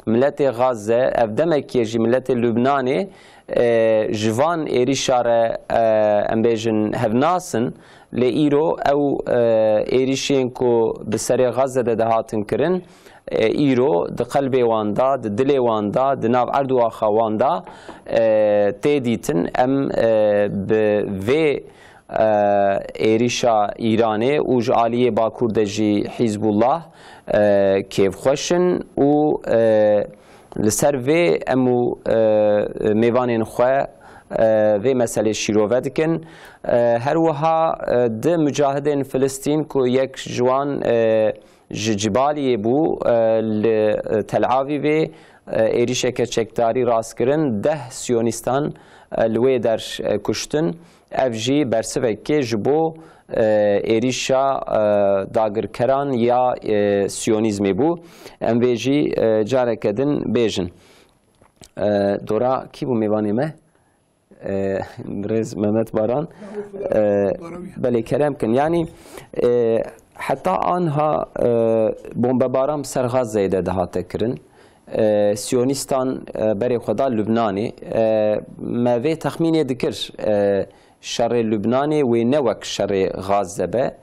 miletê Gaze, ev demekî ye jî miletê Lubnanê, e, ji van êrîşa re, e, em bêjin, hevnas in. Lê îro ew, e, êrîşên ku bi serê Gaze de dihatin kirin, e, îro di qelbê wan de, di dilê wan de, di nav erd û axa wan de, e, tê dîtin. Em, e, bi vê, e, êrîşa Îranê û ji aliyê Bakur de jî Hîzbullah, e, kêfxweş in û, e, li ser vê em û, e, mêvanên xwe, e, vê meselê şîrove dikin. E, her wiha, e, di mucahidên Filistîn ku yek ji wan, e, ji Cibaliyê bû, e, li Tel Avîvê, e, êrîşeke çekdarî rast kirin, deh Siyonîstan, e, li wê der, e, kuştin. Ev jî bersivekê ji bo, e, êrîşa, e, dagirkeran ya, e, Siyonîzmê bû. Em vê jî, e, careke din bêjin. E, dora kî bû mêvanê me? E, birêz Mehmet Baran. E, belê, kerem kin. Yanî, e, heta anha, e, bombebaran bi ser Gazeyê de dihate kirin. E, Siyonîstan, e, berê xwe da Lubnanê. E, me vê texmînê dikir, e, şerê Lubnanê wê ne wek şerê Gaze be.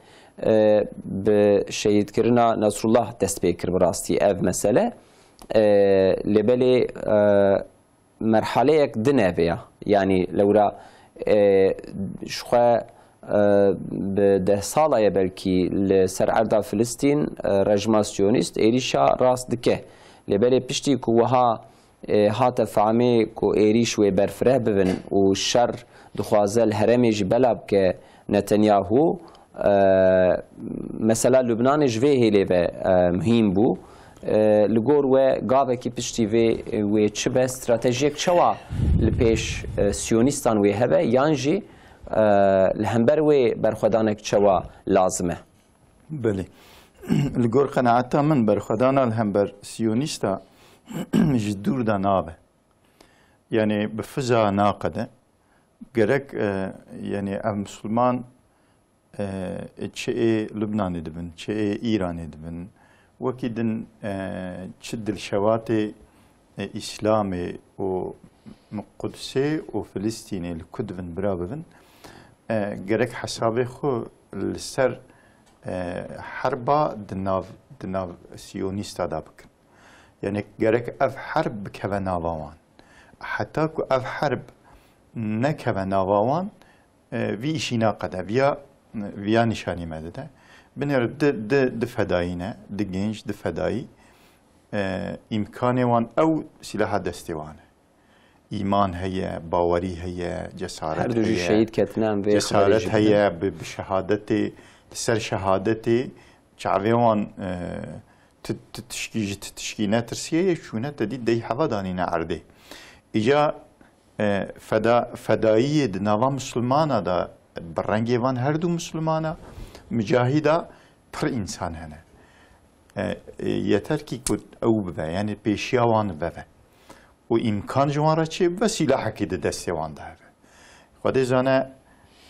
E, bi şehîdkirina Nesrullah dest pê kir bi rastî ev mesele. E, lê belê, e, merhaleyek din e vêya. Yanî lewra, e, ji xwe, e, bi deh sala ye belkî li ser erda Filistîn, e, rejima Siyonîst êrîşa rast dike. Lê belê piştî ku wiha, e, hate fehmê ku êrîş wê berfireh bibin û şer dixwaze li herêmê jî bela bike Netanyahu, e, mesela Lubnanê ji vê hêlê ve, e, muhîm bû. E, li gor we gavekî piştî vê, e, wê çi be, stratejiyek çawa li pêş, e, Siyonîstan wê hebe, yan jî, e, li hember wê berxwedanek çawa lazim e? Belê. Li gor qenaeta min berxwedana li hember Siyonîsta ji dûr de nabe. Yanî bi fiza naqede. Gerek, e, yanî ev misilman, e, çi ê Lubnanê dibin, çi ê Îranê dibin, wekî din, e, çi dilşewatê, e, Îslamê û Qudsê û Filistînê li ku dibin bira bibin, e, gerek hesabê xwe li ser, e, herba di nav, di nav Siyonîsta de bikin. Yanî gerek ev herb bikeve nava wan. Heta ku ev herb nekeve nava wan, e, vî îşî naqede. Viya, viya nîşanî me dide. Binêre di, di, di fedayî ne, di genc, di fedayî, e, îmkanê wan ew sîlaha destê wan e. Îman heye, bawerî heye, cesaret heye. Her du jî şehîd ketine, em vê xeberê jî bidin. Cesaret heye, bi, bi şehadetê, li ser şehadetê çavê wan, e, ti, ti tişkî ji ti tişkî netirsiye yê, çûne te dî dey heva danîne erdê. Îca e, feda, fedayiyê di nava Mislimana de bi rengê van her du Mislimana, Micahîda pir însan hene. E, e, yeter kî ku ew bibe, yani pêşiya wan veve. Û îmkan ji wan re çê bibe, sîlahekî di destê wan de hebe. Xwedê zane,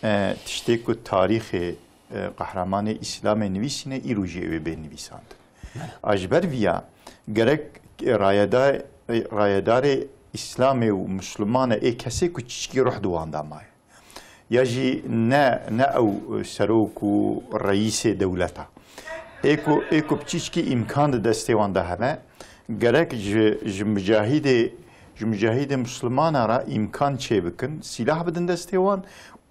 e, tiştê ku tarîxê, e, qehremanê Îslamê nivîsîne, îro jî ew ê bê nivîsandin. A ji ber viya gerek rayeda-, rayedarê Îslamê û Mislimane ê kesê ku çiçkî ruh di wan de maye. Ya jî ne, ne ew serok û reîsê dewleta. Ê ku, ê ku piçîçkî îmkan di destê wan de hebe, gerek ji, ji micahîdê, ji micahîdê Mislimana re îmkan çê bikin, sîlah bidin destê wan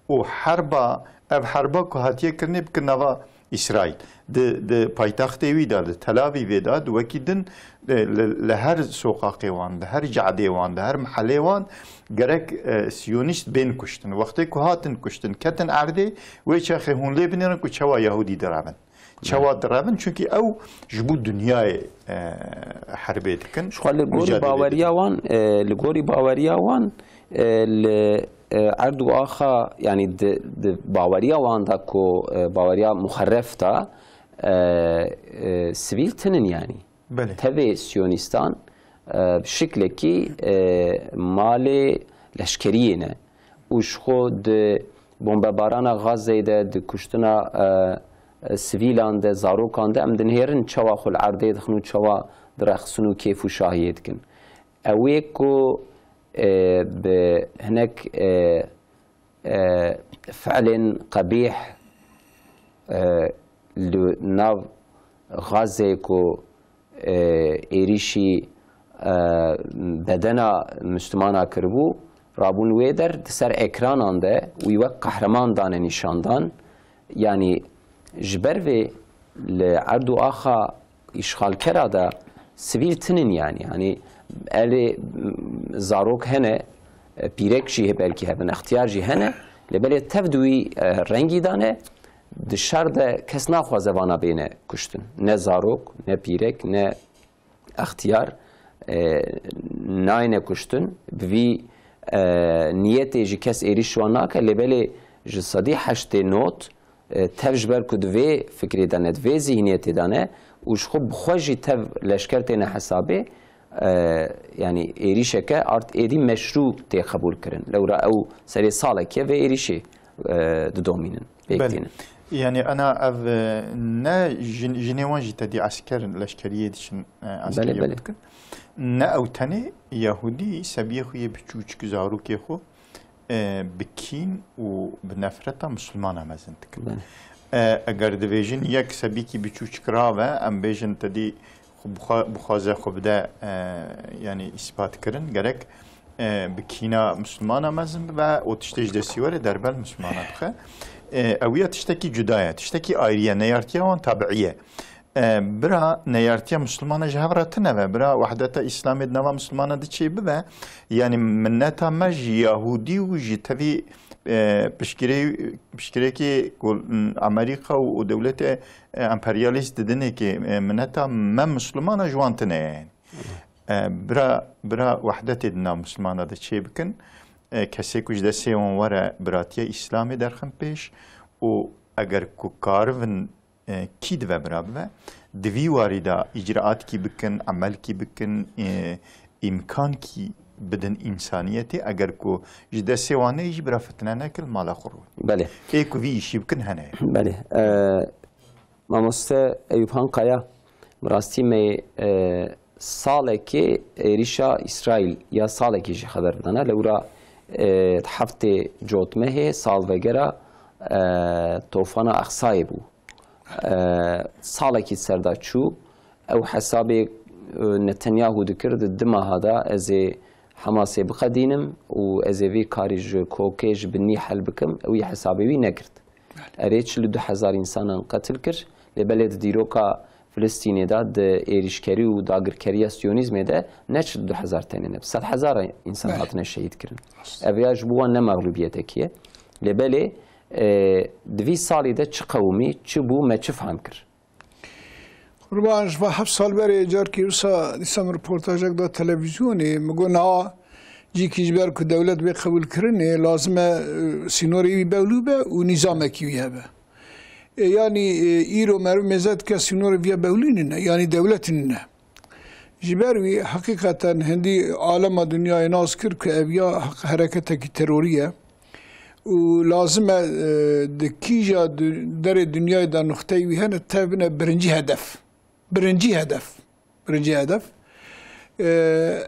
û herba, ev herba ku hatiye kirinê bikin nava Îsraîl. Di, di paytextê wî de, di Tel Avîvê de, di wekî din, e, li, li her soqaqê wan, di her cadê wan, di her mehelê wan gerek, e, siyonîst bên kuştin. Wextê ku hatin kuştin, ketin erdê, wê çaxê hûn lê binêrin ku çawa Yahûdî direvin. Çawa direvin? Çunkî ew ji bo dinyayê, e, herbê dikin. Ji xwe li gorî baweriya wan, e, li gorî baweriya wan, e, li, e, erd û axa, yanî di, di baweriya wan de ku, e, baweriya muxerref de, e, e, sivîl tinin yanî. Belê. Tevê siyonîstan, e, bi şiklekî, e, malê leşkeriyê ne. Û ji xwe di bombebarana Gazeyê de, di kuştina, e, e, sivîlan de, zarokan de, em dinihêrin çawa xwe li erdê dixin û çawa direqsin û kêf û şahiyê dikin. Ew ê ku, e, bi hinek, e, e, fiilên qebîh, e, li nav Gazeyê ku, e, êrîşî, e, bedena Mislimana kiribû, rabûn wê der di ser ekranan de wî wek qehreman dane nîşandan. Yanî ji ber vê li erd û axa îşxalkera de sivîl tinin yanî. Yanî erê, m, zarok hene, e, pîrek jî belkî hebin, extiyar jî hene, lê belê tev di wî, e, rengî de ne, di şer de kes naxwaze vana bêne kuştin. Ne zarok, ne pîrek, ne extiyar, e, nayne kuştin. Bi vî, e, niyetê jî kes êrîş wan nake, lê belê ji sedî heştê not, e, tev ji ber ku di vê fikrê de ne, di vê zîhniyetê de ne û ji xwe bi xwe jî tev leşker têne hesabê, e, yanî êrîşeke art êdî meşrû tê qebûl kirin. Lewra ew serê salekê vê êrîşê, e, didomînin, pêk Belê. tînin. Yani ana ev, e, ne jin-, jinê wan jî tedî esker leşkeriyê diçin, e, Belê, eskeriyê belê. dikin. Ne ew tenê Yahûdî sebiyê xwe yê biçûçik zarokê xwe, e, bi kîn û bi nefreta Mislimana mezin dikin. Belê. E, eger divêjin yek sebîkî biçûçik rave, em bêjin tedî xwe bixwa-, bixwaze xwe bide, e, yani îspat kirin, gerek, e, bi kîna Mislimana mezin bibe û tiştê ji destî were derbel Mislimana bixe. E, ew ya tiştekî cuda ye, tiştekî ayrî ye, neyartiya wan tabiî ye. E, bira neyartiya Mislimana ji hev re tune be, bira wehdeta Îslamê di nava Mislimana di çê bibe, yani mineta me ji Yahûdî û ji tevî, e, piştgirê-, piştgirêkê ku, m, Amerîka û, û dewletê, e, emperyalîst didinê kê, e, mineta me Mislimana ji wan tune ye. E, bira, bira wehdetê di nav Mislimana de çê bikin, e, kesê ku ji destê wan were biratiya Îslamê derxin pêş û eger ku karibin e, kî dive bira bibe, di vî warî de îcraatkî bikin, emelkî bikin, e, îmkankî bidin însaniyetê, eger ku ji destê wan neyê jî bira fitne nekin, mala xwe rû. Belê. Ê ku vî îşî bikin hene. Belê. E, mamoste Eyûp Han Kaya, bi rastî me, e, salekê êrîşa Îsraîl ya salekê jî xeber bidana. Lewra, e, heftê cotmehê salvegera, e, tofana Aqsayê bû. E, salekî ser de çû. Ew hesabê, e, Netanyahu dikir, di du meha de ez ê Hamasê biqedînim û ez ê vî karî ji kokê, ji binî hel bikim. Ew yê hesabê wî negirt. Erê, çil û du hezar însanan qetil kir, lê belê di dîroka Filistînê de, di êrîşkerî û dagirkeriya siyonîzmê de ne çil û du hezar tenê ne, bi sed hezar însan Belê. hatine şehîd kirin. Rast. Ev ya ji bo wan ne mexlûbiyetekî ye. Lê belê, e, di vî salî de çi qewimî, çi bû, me çi fehm kir? Qurban, ji va heft sal berê carkî wisa dîsa min reportajek da televîzyonê, min got, niha Cîkî ji ber ku dewlet bê qebûlkirinê, lazim e, e, sînorê wî bewlû be û nîzamekî wî hebe. E, yanî, e, îro meriv mêze dike sînorê viya bewlî nîne, yanî dewletî nîne. Ji ber wî heqîqeten hindî alema dinyayê nas kir ku ev ya heq-, hereketekî terorî ye û lazim e, e, di kîja du-, derê dinyayê de nuxteyê wî hene tevbine birincî hedef. Birincî hedef. Birincî hedef. E,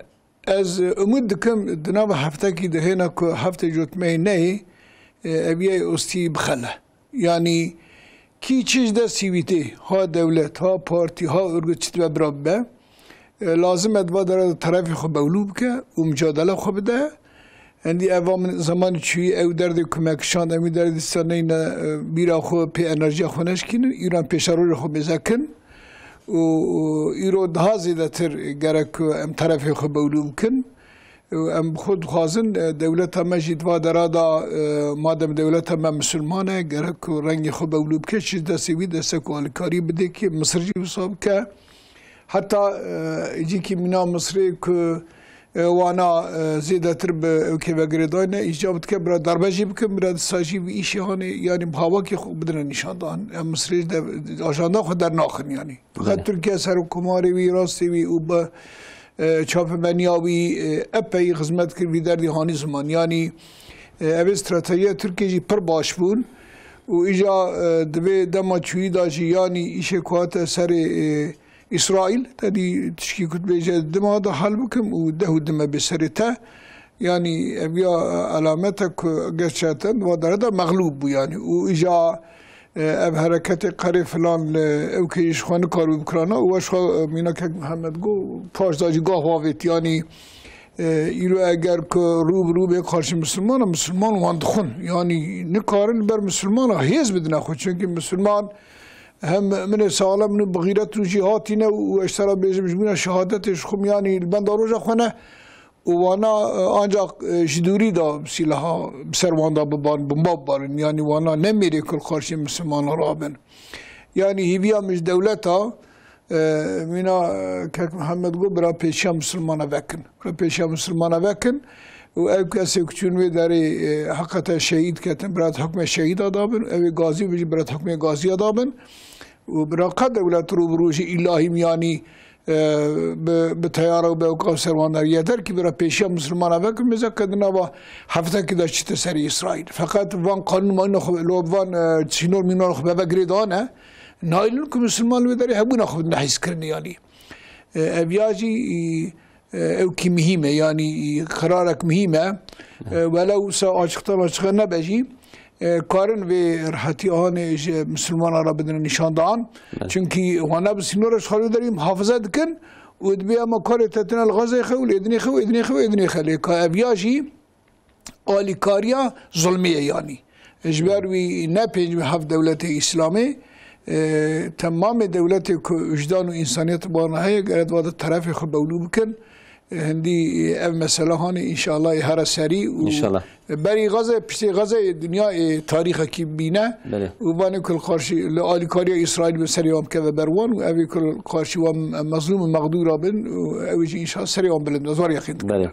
ez umûd dikim di nava heftekî de hêna ku heftê cotmeyê neyê, e, ev yê ostî bixele. Yanî kî çi ji destî wî tê, ha dewlet, ha partî, ha örgüt çi dibe bira bibe, e, lazim e di va dera de terefê xwe bewlû bike û micadele xwe bide. Endî ev va min zemanî çûyî ew derdê ku me kişand, em wî derdê dîsa neyne, e, bîra xwe pê enerjiya xwe neşkînin, îro em pêşerojê xwe mêze kin û, û îro daha zêdetir gerek ku em terefê xwe bewlû bikin. Û em bi xwe dixwazin, e, dewleta me jî di va dera de, e, madem dewleta me misilman e, gerek ku rengê xwe bewlû bike, çi destê wî destek û alîkarî bide ki Misir jî wisa bike. Heta, e, cîkî mîna Misirê ku, e, wana, e, zêdetir bi ew kêvegirêdayî ne, îcab dike bira darbe jî bikin, bira disa jî vî îşê hanê, yanî bi hawakê xwe bidine nîşandan. Em Misirê ji de ajanda xwe dernaxin yanî. Feqet Belê. Tirkiye serokkomarê wî, rastê wî û bi, e, çapemeniya wî, e, epey xizmet kir vî derdî hanî ziman. Yanî, e, ev ê stratejiya Tirkiye jî pir baş bûn û îja, e, di vê dema çûyî de jî yanî îşê ku hate serê, e, Îsraîl, te dî tişkî ku dibêje dima de hal bikim û deh û dime bê serê te. Yanî ev ya, e, alamet e ku gerçekten di va dere de mexlûb bû yanî. Û îja, e, ev hereketê qerê filan, e, ew kê ji xwe nikaribû bikirana û we ji xwe, e, mîna kek Mihemed got, paş da jî gah avêt yanî, e, îro eger ku rû bi rû bê qarşî misilmana, misilman wan dixwin. Yanî nikarin li ber misilmana hêz bidine xwe. Çunkî misilman hem muminê saxlem û bi xîret û jîhatî ne û ez ji te re bêjim ji bîna şehadetê ji xwe yanî li benda roja xwe ne û wana, e, ancak, e, ji dûrî de silaha bi ser wan de biban, bomba bibarin. Yanî wana ne mêrê ku li qarşî misilmana rabin. Yanî hîviya min ji dewleta, e, mîna, e, kek Mihemed got, bira pêşiya misilmana vekin. Bira pêşiya misilmana vekin û ew kesê ku çûn wê derê, e, heqete şehîd ketin, bira hukmê şehîda dabin. Ew ê gazî bijî, bira hukmê gaziya dabin. Û bira qe dewlet rû bi rû ji îlahî miyanî, e, bi, bi teyara û bi ewka serwandariye derkî bira pêşiya misilmana vekin, mêze ke di nava heftekî de çite serê Îsraîl. Feqet van qanûn manîna xwe, lo van, e, çînor mînor xwe beve girê dane, naîlin ku misilman li wê derê hebûna xwe bidine hîskirinê yanî. E, ev ya jî, e, ew kî mihîm e, yanî, e, qirarek mihîm e. E, welew se açıktan açığa nebe jî, e, karin vê rehetî anê ji misilmana re bidin nîşandan. Evet. Çunkî wana bi sînora ji xwe derî muhafaza dikin û dibê ema karê te tine li Gazeyê xe û li Êdinê xe û Êdinê xe û Êdinê xe lê ka ev ya jî alîkariya zulmê ye yanî. Ji ber wî ne pêncî hev dewletê Îslamê, e, temamê dewletê ku wijdan û însaniyet bi wan re heye, gere di va de terefê xwe bewlû bikin. E, hindî, e, ev mesele hanê înşallah ê here serî û İnşallah. Berî Gazze, piştê Gazze dinya ê tarîxekî bîne Belê. Û vanê ku li qarşî, li alîkariya Îsraîl bi serê wan bikeve ber wan û ev ê ku li qarşî wan mezlûm û mexdûra bin û ew ê jî înşallah serê wan bilind. Ez wan yaqîn dikim. Belê.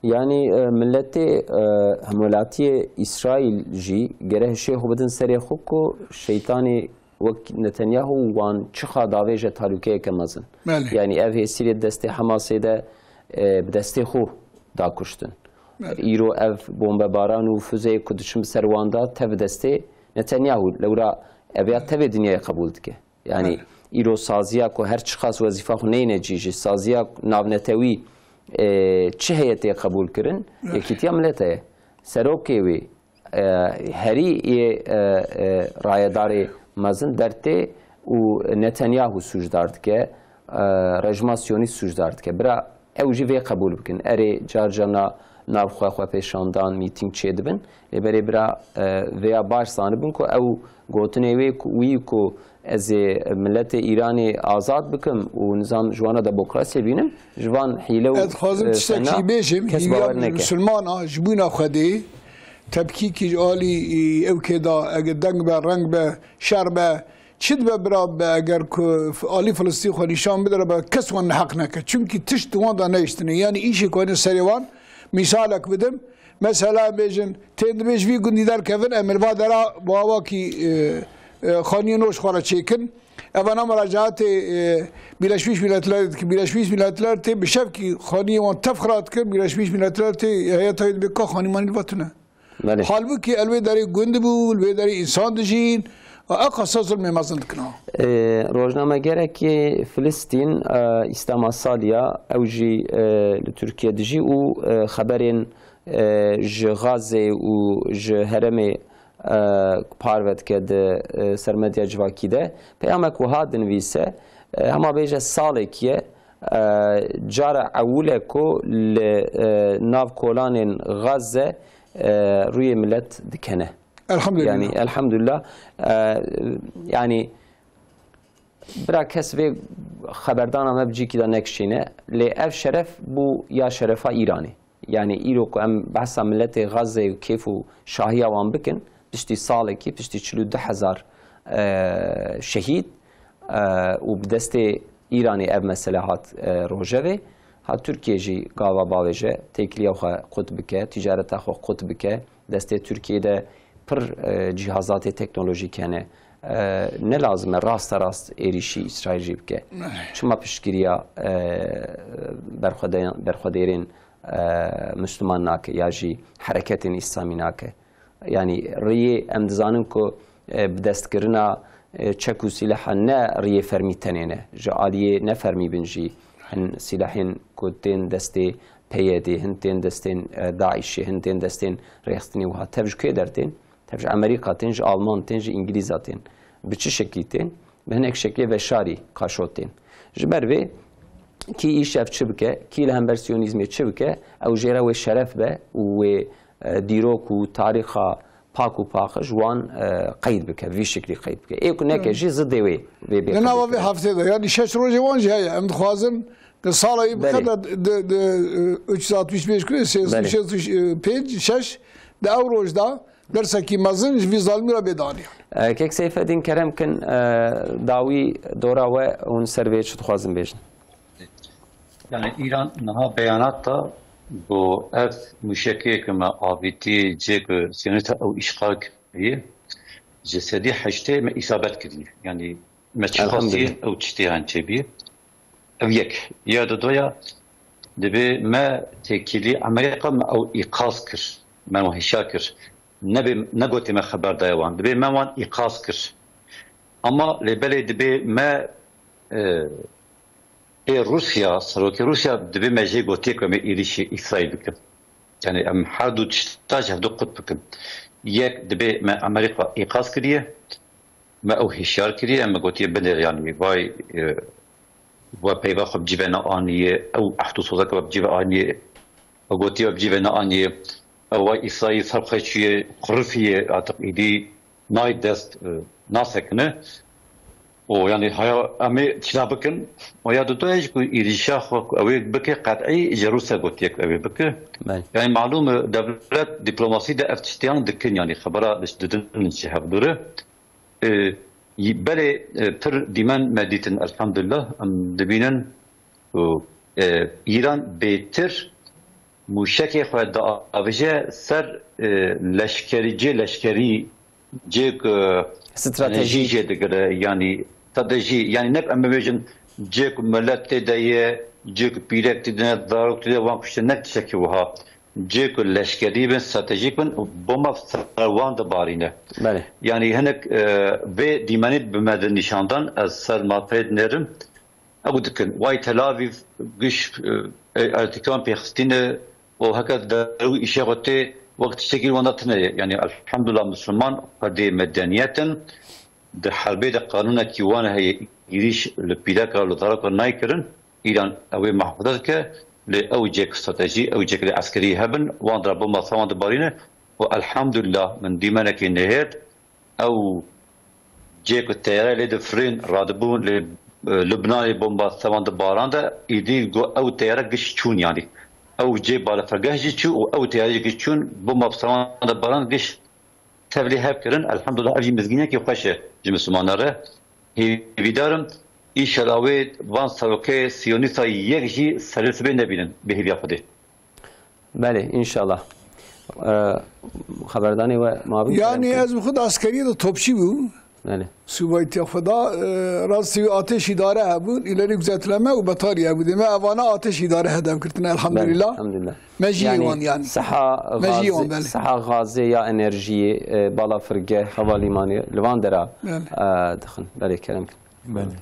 Yanî, e, miletê, e, hemwelatiyê Îsraîl jî gere hişê xwe bidin serê xwe ku şeytanê wek Netanyahu wan çiqa davêje talûkeyeke mezin. Belê. Yanî ev hêsîrê destê Hemasê de, e, bi destê xwe da kuştin. Belê. Îro ev bombebaran û fuzeyê ku diçin bi ser wan de tev destê Netanyahu. Lewra ev ya tevê dinyayê qebûl dike. Yanî Evet. îro saziya ku her çiqas wezîfa xwe neyne cî jî, saziya navnetewî, e, çi heye tê qebûl kirin, Evet. Yekîtiya Milete ye. Serokê wê, e, herî yê, e, e, rayedarê mezin dertê û Netanyahu sûcdar dike, e, rejima Siyonîst sûcdar dike. Bira ew jî vê qebûl bikin. Erê, car car na, nav xwe xwepêşandan, mîtîng çêdibin. Lê berê bira, e, vêya baş zanibin ku ew gotinê wê ku, wî ku ez ê miletê Îranê azad bikim û nizam ji wana demokrasiyê bînim, ji van hîle û, Ez dixwazim e, tiştekî fena bêjim, kes hîviya bawer neke. Misilmana ji bûna Xwedê, tepkîkî ji alî, e, ew kê da, eger deng be, reng be, şer be, çi dibe bira be, eger ku f-, alî Filistîn xwe nîşan bide re be, kes wan neheq neke. Çimkî tişt di wan de nehiştine. Yanî îşê ku hene serê wan, Misalek bidim. Mesela em bêjin, tên dibê ji vî gundî derkevin, em li va dera bi awakî, e, e, xaniyên nû ji xwe re çêkin. Evana muracaatê, e, Birleşmiş Milletler dikin. Birleşmiş Milletler tê bi şevkî xaniyê wan tev xira dikin. Birleşmiş Milletler tê heyeta wê dibê ka xanî manî li va tune. Belê. Halbûkî el wê derê gund bû, li wê derê însan dijîn. Eqasa zilmê mezin dikin ha. E, rojnamegerekê Filistîn, e, Îslama Saliya, ew jî, e, li Tirkiye dijî û, e, xeberên, e, ji Gazê û ji herêmê, e, parve dike di, e, ser medya civakî de. Peyamek wiha dinivîse, e, hema bêje salekî ye, e, cara ewil e ku li, e, nav kolanên Gaze, e, rûyê milet dikene. Elhamdulillah. Yanî, elhamdulillah. E, yanî, bira kes vê xeberdana me bi cîkî de nekişîne, lê ev şeref bû ya şerefa Îranê. Yanî, îro ku em behsa miletê Gazze û kêf û şahiya wan bikin, piştî salekî, piştî çil û du hezar, e, şehîd, e, û bi destê Îranê ev mesele hat, e, rojevê. Ha Tirkiye jî gava bavêje, têkiliya xwe qut bike, ticareta xwe qut bike, destê Tirkiyê de pir, e, cîhazatê teknolojîk hene. E, ne lazim e raste rast êrîşî Îsraîl jî bike. Çima piştgiriya, e, berxwede-, berxwedêrên, e, Misliman nake ya jî hereketên Îslamî nake? Yanî riyê em dizanin ku, e, bi destkirina, e, çek û sîleha ne riyê fermî tenê ne. Ji aliyê ne fermî bin jî hin sîlehên ku tên destê P Y D'ê, hin tên destên, e, DAIŞ'ê, hin tên destên rêxistinê wiha. Tev ji kê dertên? Tev ji Amerîka tên, ji Alman tên, ji Îngilîza tên. Bi çi şeklî tên? Bi hinek şeklê veşarî kaşo tên. Ji ber vê kî îşev çi bike, kî li hember siyonîzmê çi bike, ew jê re wê şeref be û wê, e, dîrok û tarîxa pak û paqij wan, e, qeyd bike, vî şeklî qeyd bike. Ê ku neke jî zidê wê, vê bê Di nava qeyd vê kirin. Heftê de, yanî şeş rojê wan jî heye. Em dixwazin di sala yî Belê. Bixete di, di, di, e, üç yüz altmış beş ku, Belê. Sê yüz altmış pênc, şeş, di ew roj de dersekî mezin ji vî zalimî re bê daniyan. E, Kek Seyfedîn, kerem kin, e, dawî dora we hûn ser vê çi dixwazin bêjin? Yani Îran niha beyanat da ku ev mûşekê ku me avîtî cê ku Siyonîsta ew îşxal kiriye, ji sedî heştê me îsabet kiriye. Yani me çi xwestiye Elhamdülillah. Ew tiştê han çêbî. Ev yek. Ya dudoya, dibê me têkilî Amerîka me ew îqaz kir. Me ew hişar kir. Nebê, negotê me xeber daye wan. Dibê me wan îqaz kir. Ama lê belê dibê me, e, ê Rûsya, serokê Rûsya dibê me jê gotiye ku em ê êrîşî Îsraîl bikin. Yani em her du tişta ji hevdu qut bikin. Yek dibê me Amerîka îqaz kiriye, me ew hişyar kiriye, em gotiye binêr, yani vay, e, we peyva xwe bi cî ve neaniye, ew ehd û sozeke we bi cî ve aniye, ew gotiye we bi cî ve neaniye, ew vay Îsraîl ser xwe çûye, qurifiye, artık îdî nayê dest, e, nasekine. O yani haya em ê çila bikin. O ya dudoya jî ku êrîşa xwe ku ew ê bike qet'î ji Rûsya gotiye ku ew ê bike. Belê. Yani malûm e, dewlet diplomasî de ev tiştiyan dikin yani xebera diş-, didin ji hevdû re. E, y-, belê, e, pir dîmen me dîtin elhamdulillah. Em dibînin ku, e, Îran bêtir mûşekê xwe diavêje ser, e, leşkerî, cê leşkerî, cê ku Stratejîk. Jî jê digire, yanî stratejî, yanî ne em bibêjin cê ku milet tê de ye, cê ku pîrek tê de ne, zarok tê de, wan kuştin, ne tiştekî wiha. Cê ku leşkerî bin, stratejîk bin, bomba ser wan dibarîne. Belê. Yanî hinek, e, vê dîmenî bi me di nîşan dan, ez ser malpeyê dinêrim. Ew dikin. Way Tel Aviv giş, e, e, ertîkan pêxistîne û heke derew îşê xwe tê wek tiştekî wenda tune ye. Yanî elhamdulillah Misliman xwedê medeniyet in. Di herbê de qanûnekî wan heye, êrîş li pîreka, li zarok re nayê kirin. Îran ew ê muhafaza dike, lê ew cêk stratejî, ew cêk li eskerî hebin, wan dira bomba ser wan dibarîne û elhamdulillah min dîmenekê nihêrt, ew cê ku teyare lê difirên radibûn lê, e, Lubnanê bomba sevan dibaran de, îdî got ew teyare giş çûn yanî. Ew cê balefirgeh jî çû û ew teyare jî giş çûn, bomba sevan dibaran giş tevlî hev kirin. Elhamdulillah ev jî mizgînekî xweş e ji Mislimanan re. Hêvîdar im, înşallah wê van serokê Siyonîsta yek jî serê sibê nebînin bi hêviya Xwedê. Belê, înşallah. E, xeberdanê we mabin? Yani kerem ez bi xwe de eskeriyê de topçî bûm. Belê. Subayîtiya xwe da, e, rastî wî ateş îdare hebûn, ileri gözetleme û betarî hebû. Deme evana ateş îdare hedef girtine, elhamdülillah. Elhamdülillah. Me jiyê wan yani. Seha gazê, seha gazê ya enerjiyê, e, balafirgeh, hevalîmanê li van dera, e, dixin. Belê, kerem kin. Belê.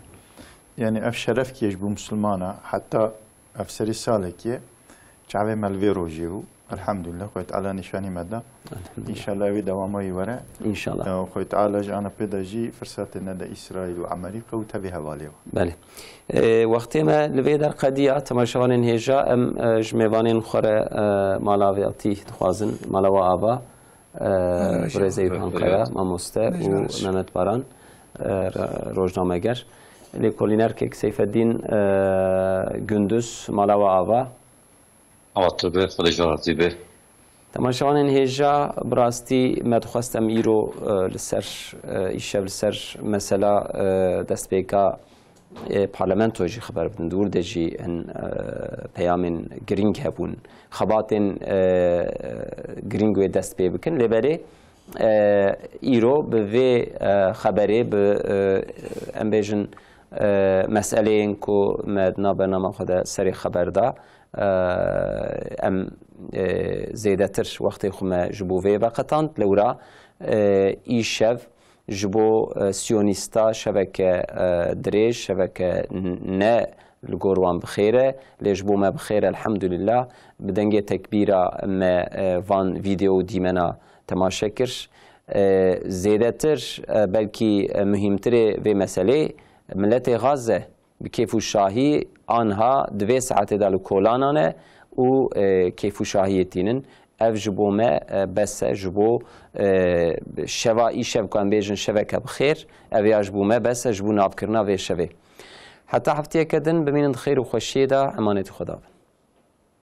Yani ev şeref ki ji bo Musulmana, heta ev serî salekê çavê me li vê rojê bû. Elhamdülillah, Xwedê Teala nîşanî me da. Elhamdülillah. Înşallah wê dewama wî were. Înşallah. Ew Xwedê Teala ji ana pê de jî firsatê nede Îsraîl û Emerîka û tevî hevalê wan. Belê. E, wextê me li vê der qediya, temaşevanên hêja, em, e, ji mêvanên xwe re, e, mala vê atî dixwazin, mala we ava, e, Birêz Eyûp Ankaya, mamoste û Mehmet Baran, e, re-, rojnameger. Lêkolînerkek Seyfeddîn, e, Gündüz, mala we ava. Ava tu be, Xwedê ji razî be. Temaşevanên hêja, bi rastî me dixwest em îro, e, li ser, e, îşev li ser mesela, e, destpêka, e, parlamento jî xeber bidin. Di wir de jî hin, e, peyamên girîng hebûn. Xebatên, e, girîng wê dest pê bikin. Lê belê, e, îro bi vê, e, xeberê, bi, e, em bêjin, e, meseleyên ku me di nav bernama xwe de serê xeber da, e, em, e, zêdetir wextê xwe me ji bo vê veqetand. Lewra, e, îşev ji bo, e, siyonîsta şeveke, e, dirêj, şeveke n-, ne li gor wan bi xêr e, lê ji bo me bi xêr e, elhamdulillah. Bi dengê tekbîra me, e, van vîdeo û dîmena temaşe kir. E, zêdetir, e, belkî, e, muhîmtirê vê meselê, miletê Gaze bi kêf û şahî anha di vê saetê de li kolanan e û, e, kêf û şahiyê tînin. Ev ji bo me, e, bes e, ji bo, e, şeva îşev ku em bêjin şeveke bi xêr, ev ya ji bo me bes e, ji bo navkirina vê şevê. Heta hefteyeke din bimînin di xêr û xweşiyê de, emanetî Xweda bin.